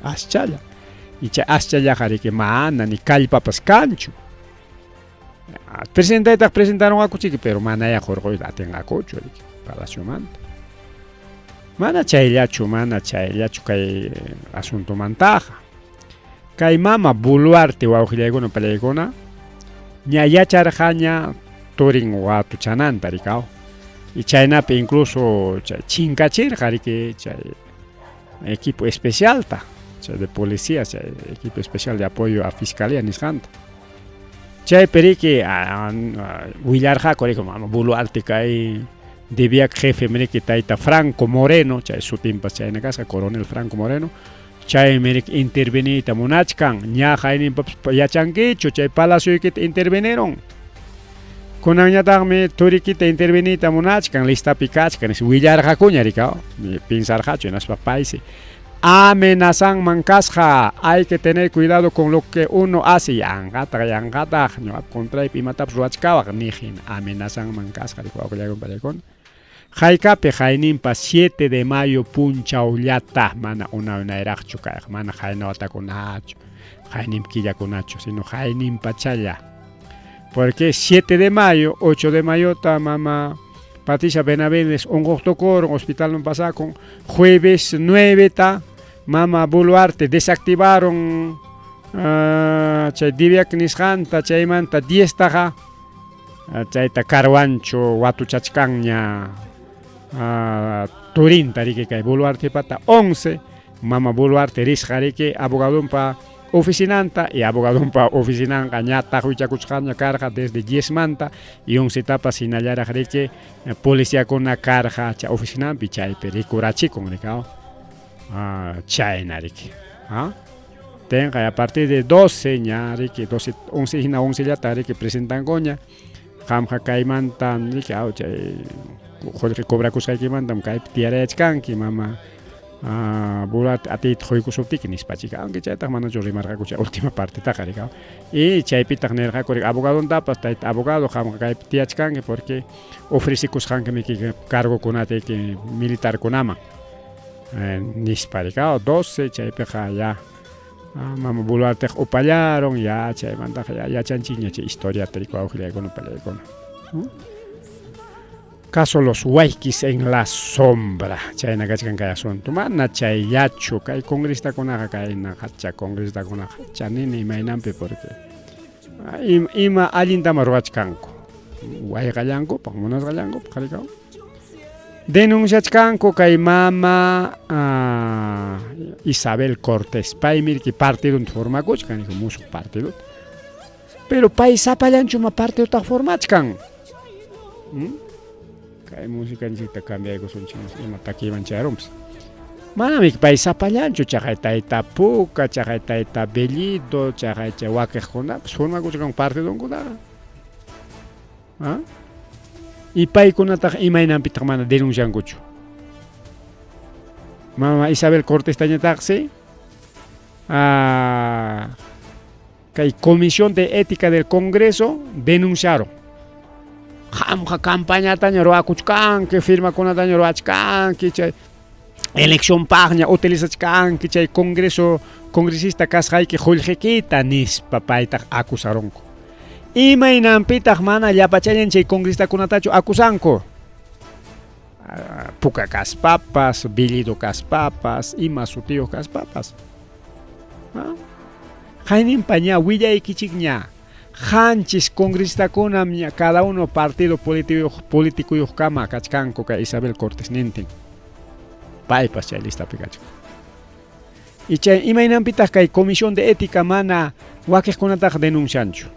Aschalla. Y chay aschallaqa riki mana ni kallpapas kanchu. Presentaytaq presentarunqaku chiki, pero manaya hurquyta atinqakuchu riki palaciomanta. Mana chayllachu, mana chayllachu kay asuntomantaqa. Kay mama Boluarte wawqillaykuna pallaykuna ña yacharqaña turin watuchananta rikaw. Y chaynapi incluso chay chinkachirqa riki chay equipo especialta, chay de policía, chay equipo especial de apoyo a fiscalía nisqanta. Chaypi riki willarqaku riki mama Boluarte kay DIVIAC jefe riki tayta Franco Moreno, chay sutinpas chayna kasqa coronel Franco Moreno, chaymi riki interveniyta munachkan, ña hayninpapas yachankichu chay palacioykita interveniron. Kunanñataqmi turikita interveniyta munachkan, listapi kachkan, willarqakuña rikaw, pinsarqachu hinaspa paysi amenazanman kasqa, hay que tener cuidado con lo que uno hace, yanqataq yanqataq ñuqap contraypi imatapas ruwachkawaq niq amenazanman kasqa wawqillaykuna pallaykuna. Haykapi hayninpa 7 de mayo punchawllata mana unayraqchu kayqa, mana hayna watakunachu, hayninpa killakunachu, sino hayninpachalla. Porque 7 de mayo, 8 de mayota mama Patricia Benavides unquqtukurun hospitalman pasakun. Jueves 9 ta mama Boluarte desactivaron chay Diviac nisqanta, chaymanta 10 taqa chayta Carhuancho watuchachkanña turinta riki kay Boluartepata 11 mama Boluarte risqa riki abogadonpa oficinanta y abogadonpa oficinanqa ña taqwichakuchqaña karqa desde 10 manta y 11 tapas hinallaraq riki policiakuna karqa chay oficinanpi chaypi rikurachikun rikaw chayna riki tenqa a partir de 12 ña riki 12 11 hina 11 llata riki presentankuña qamqa kaymanta riki aw chay qullqi cobrakusqaykimantam kaypi tiyarayachkanki mama Boluarte atiyta quykusuptiki nispa chika, aunque chaytaq manachu rimarqaku chay última partetaqa rikaw. Y chaypitaq nirqaku riki abogadontapas, tayta abogado qamqa kaypi tiyachkanki porque ofrecikusqanki cargokunata militarkunaman nispa rikaw. 12 chaypiqa ya mama Boluarteqa upallarun ya chaymantaqa ya yachanchikña chay historiata riki wawqillaykuna pallaykuna. Caso Los Waykis en la sombra, chayna kachkan kay asunto, mana chayllachu kay congresistakunaqa kayna hacha congresistakunaqa chanini imaynanpi porque ima allintama ruwachkanku wayqallankupaq munasqallankupaq rikaw denunciachkanku kay mama Isabel Cortés, paymi riki partidonta formakuchkan musuq partidota, pero pay sapallanchuma partidota formachkan. Kay musicanchikta cambiaykusunchik ima takiyman chayarunpas. Manami pay sapallanchu chaqay tayta Puka, chaqay tayta Bellido, chaqay chay wakiqkunapas formakuchkan partidonkunaqa. Y paykunataq imaynanpitaq mana denunciankuchu. Mama Isabel Cortestañataqsi kay Comisión de Ética del Congreso denunciaron. Qamqa campañataña ruwakuchkanki, firmakunataña ruwachkanki, chay elección paqña utilizachkanki chay Congreso congresista kasqayki qullqikita nispa paytaq acusarunku. Imaynanpitaq mana llapachallan chay congresistakunatachu acusanku. Puka kaspapas, Bellido kaspapas, ima sutiyuq kaspapas. Qayninpa ña willaykichikña qanchis congresistakunam ña cada uno partido políticoyuqkama kachkanku kay Isabel Cortés nintin. Paypas chay listapi kachkan. Y chay imaynanpitaq kay Comisión de Ética mana wakiqkunataqa denuncianchu.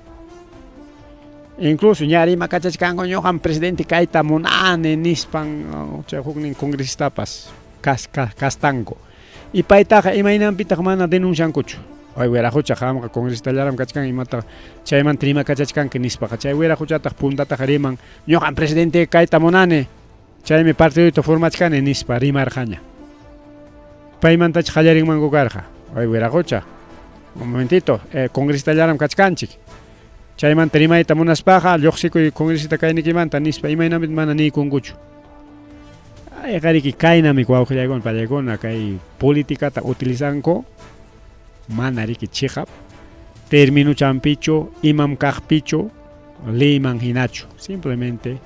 Incluso ña rima kachachkanku ñuqam presidente kayta munani nispan chay huknin congresistapas kastanku. Y paytaqa imaynanpitaq mana denunciankuchu. Ay wiraqucha qamqa congresistallaram kachkan imataq chaymanta rima kachachkanki nispaqa chay wiraquchataq puntataq riman ñuqam presidente kayta munani chaymi partidoyta formachkani nispa rimarqaña. Paymantach qallarinmanku karqa. Ay wiraqucha, un momentito, congresistallaram kachkanchik. Chaymanta rimayta munaspaqa lluqsikuy congresista kaynikimanta nispa imaynanpitaq mana niykunkuchu. Ay qariki kaynami wawqillaykuna pallaykuna kay políticata utilizanku mana riki chiqap terminuchampichu imam kaqpichu leyman hinachu, simplemente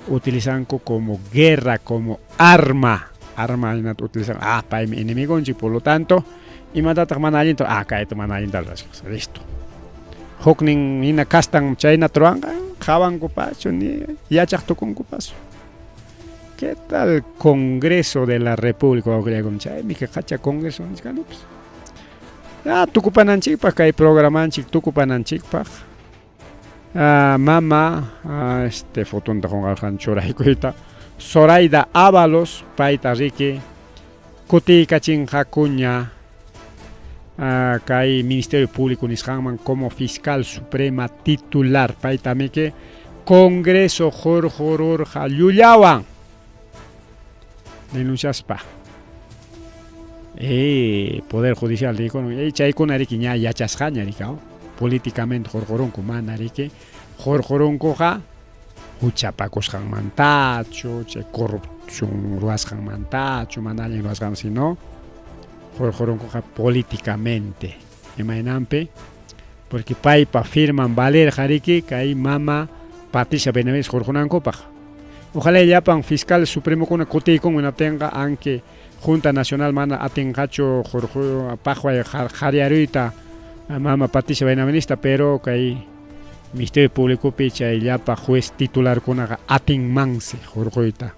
utilizanku como guerra, como arma, arma hinata utilizan, paymi enemigonchik, por lo tanto imatataq mana allinta, kayta mana allinta rurasqa, listo. Huknin hina kastan chaynata ruwanqa qhawankupachu ni yachaq tukunkupachu. ¿Qué tal Congreso de la República? Chaymi qacha Congreso nichkanipas. Tukupananchikpaq kay programanchik tukupananchikpaq. Mama este fotonta qunqarqan churaykuyta. Zoraida Ábalos payta riki kutiykachinqakuña kay Ministerio Público nisqanman como fiscal suprema titular payta miki Congreso hurqururqa llullawan denunciaspa. Poder Judicial dijo, chaykuna riki ña yachasqaña riki, políticamente hurqurunku mana riki hurqurunkuqa huchapakusqanmantachu, chay corrupción ruwasqanmantachu, mana allin ruwasqan, sino hurqurunkuqa políticamente. Imaynanpi? Porque paypa firman valerqa riki kay mama Patricia Benavides hurqunankupaq. Ojalá llapan fiscales supremokuna kutiykun hinaptinqa anki Junta Nacional mana atinqachu hurqu paqway qhariyaruyta mama Patricia Benavidesta, pero kay Ministerio Públicopi chay llapa juez titularkunaqa atinmansi hurquyta.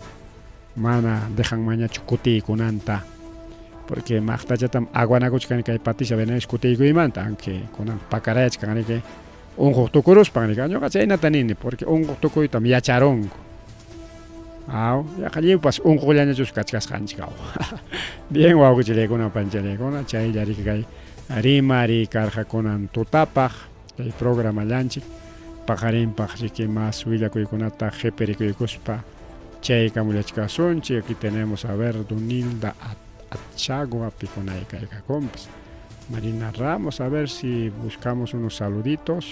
Mana dejanmanñachu kutiykunanta. Porque maqtachatam aguanakuchkan kay Patricia Benavides kutiykuymanta, aunque kunan pakarayachkan riki unquq tukuruspan riki. Ñuqa chaynata nini, porque unquq tukuytam yacharunku. Aw, yaqa lliwpas unquqllañachus kachkasqanchik aw. Bien, wawqichallaykuna, panchallaykuna, chaylla riki kay rimari karqa kunan tutapaq kay programallanchik paqarinpaq riki mas willakuykunata qhipirikuykuspa chaykamullachkasunchik. Aquí tenemos a ver Dunilda Atchagua pikunay kaykakunpas. Marina Ramos, a ver si buscamos unos saluditos.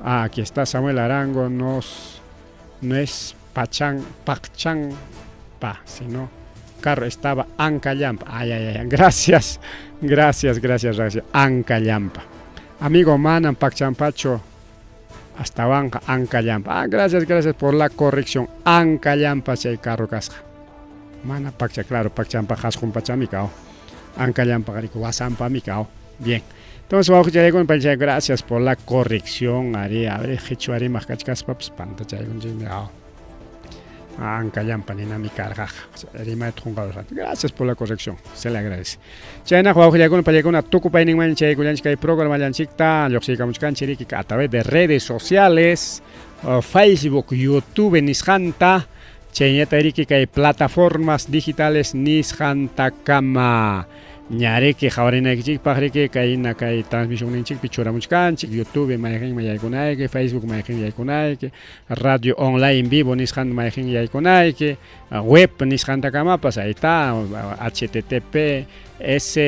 Ah, aquí está Samuel Arango, nos, no es Pachan, Pachan pa, sino carro estaba Ancallampa. Ay, ay, ay, gracias, gracias, gracias, gracias. Ancallampa. Amigo manam Pacchampacho, astawanqa Ancallampa. Ah, gracias, gracias por la corrección. Ancallampa chay carro kasqa. Mana Paccha, claro, Pachampa qasqun pachami kao. Ancallampa qariku wasampami kao. Bien. Entonces, wawqichaykuna, panchay, gracias por la corrección. Ari, a ver, qhichwa rimaq kachkaspapas pantachaykunchikmi. Ancallampa ninami karqaqa. Rimayta qunqarusqanta. Gracias por la corrección. Se le agradece. Chaynaqa wawqillaykuna, pallaykuna, tukupayninman chaykullanchik kay programallanchikta lluqsiykamuchkanchik riki a través de redes sociales, Facebook, YouTube nisqanta, chaynata riki kay plataformas digitales nisqantakama. Ñariki qhawarinaykichikpaq riki kayna kay transmisionninchikpi churamuchkanchik, YouTube mayqinman yaykunayki, Facebook mayqin yaykunayki, radio online vivo nisqan mayqin yaykunayki, web nisqantakamapas, ahí está, http s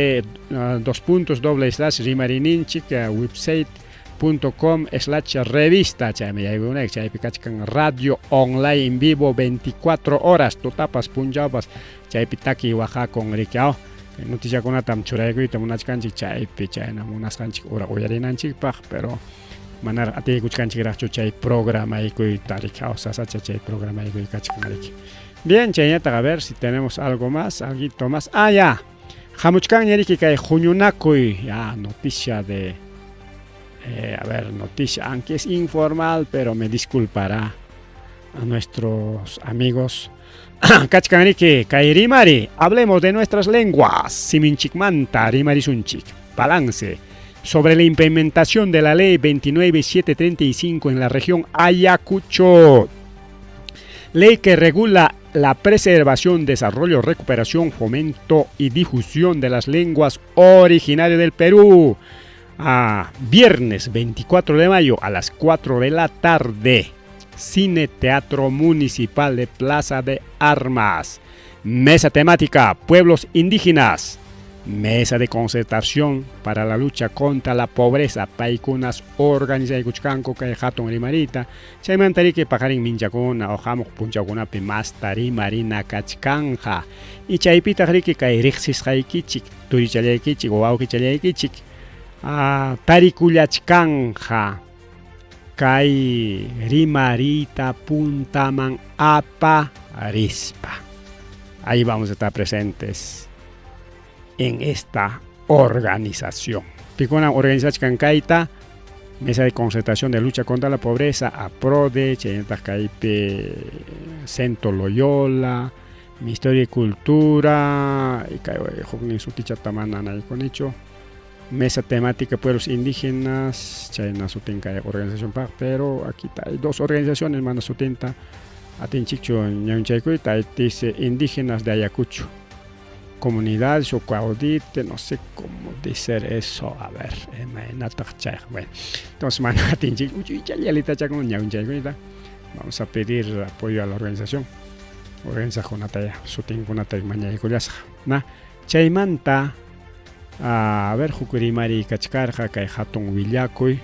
dos puntos doble slash rimarininchik website punto com slash revista, chaymi yaykunayki, chaypi kachkan radio online en vivo 24 horas, tutapas punchawpas, chaypi takiy waqakun riki, aw. Noticiakunatam churaykuyta munachkanchik chaypi, chayna munasqanchik hora uyarinanchikpaq, pero manaraq atiykuchkanchikraqchu chay programaykuyta riki, aw, sasacha chay programaykuy kachkan riki. Bien, chaynataq a ver si tenemos algo más, alguito más. Ah, ya. Hamuchkanña riki kay huñunakuy, ya, noticia de a ver, noticia, aunque es informal, pero me disculpará a nuestros amigos. Kachkan riki kay rimari, hablemos de nuestras lenguas, siminchikmanta rimarisunchik, balance sobre la implementación de la ley 29735 en la región Ayacucho. Ley que regula la preservación, desarrollo, recuperación, fomento y difusión de las lenguas originarias del Perú. Ah, viernes 24 de mayo a las 4 de la tarde. Cine Teatro Municipal de Plaza de Armas. Mesa temática, pueblos indígenas. Mesa de concertación para la lucha contra la pobreza. Paykunas organizaykuchkanku kay hatun rimarita. Chaymanta riki paqarin minchakuna o hamuq punchawkunapi masta rimarina kachkanja. Y chaypitaq riki kay riqsisqaykichik, turichallaykichik, wawqichallaykichik, tarikullachkanja kay rimarita puntaman aparispa. Ahí vamos a estar presentes en esta organización. Pikuna organizachkan kayta, Mesa de Concertación de Lucha contra la Pobreza, APRODE, chaynataq kaypi Centro Loyola, Ministerio de Cultura, y kay huknin sutichata mana naykunichu, Mesa Temática Pueblos Indígenas, chayna sutin kay organización paq, pero aquí hay dos organizaciones mana sutinta atinchikchu ñawinchaykuyta, ahí dice Indígenas de Ayacucho, Comunidades o Coaudite, no sé cómo decir eso, a ver, imaynataq chayqa, bueno, entonces mana atinchik, uchuychallalita chakun ñawinchaykuyta, vamos a pedir apoyo a la organización, organizaqkunata ya sutinkunata mañaykullasaq, na, chaymanta, a ver, huk rimari kachkarqa kay hatun willakuy,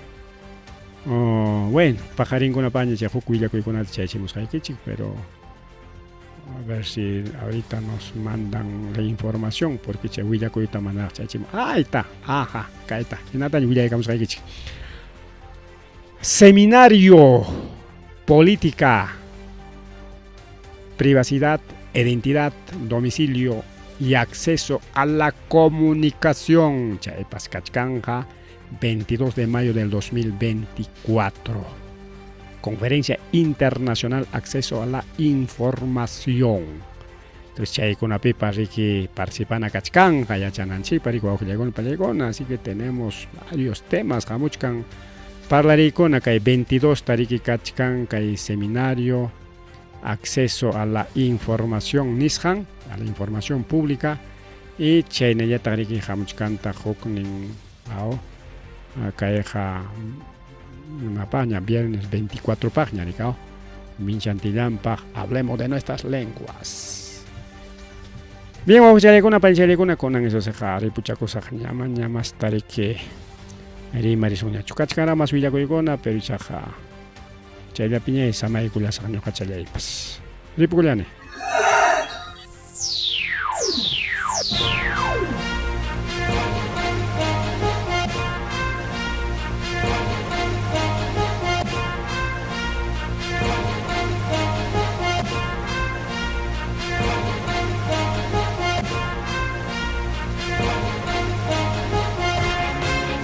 oh, bueno, paqarinkunapaña chay huk willakuykunata chaychimusqaykichik, pero A ver si ahorita nos mandan la información, porque chay willakuyta manaraq chaychimun. Ahí está, ajá, kayta. Hinata willaykamusqaykichik. Seminario Política, Privacidad, Identidad, Domicilio y Acceso a la Comunicación. Chaypas kachkanja, 22 de mayo del 2024. Conferencia Internacional Acceso a la Información. Entonces chaykunapipas riki participana kachkanja yachananchikpa riki wawqillaykuna pallaykuna, así que tenemos varios temas hamuchkan parlarikuna kay 22 tariki kachkan kay seminario acceso a la información nisqan, a la información pública, y chaynallataq riki hamuchkantaq huknin aw kayqa imapaqña viernes 24 paqña riki aw minchantillanpaq hablemos de nuestras lenguas. Bien, wawqichallaykuna paychallaykuna kunan eso siqa ripuchakusaq ñama ñamasta riki rimarisunñachu kachkanraq mas willakuykuna, pero ichaqa chayllapiñay samaykullasaq ñuqachallaypas. Ripukullani.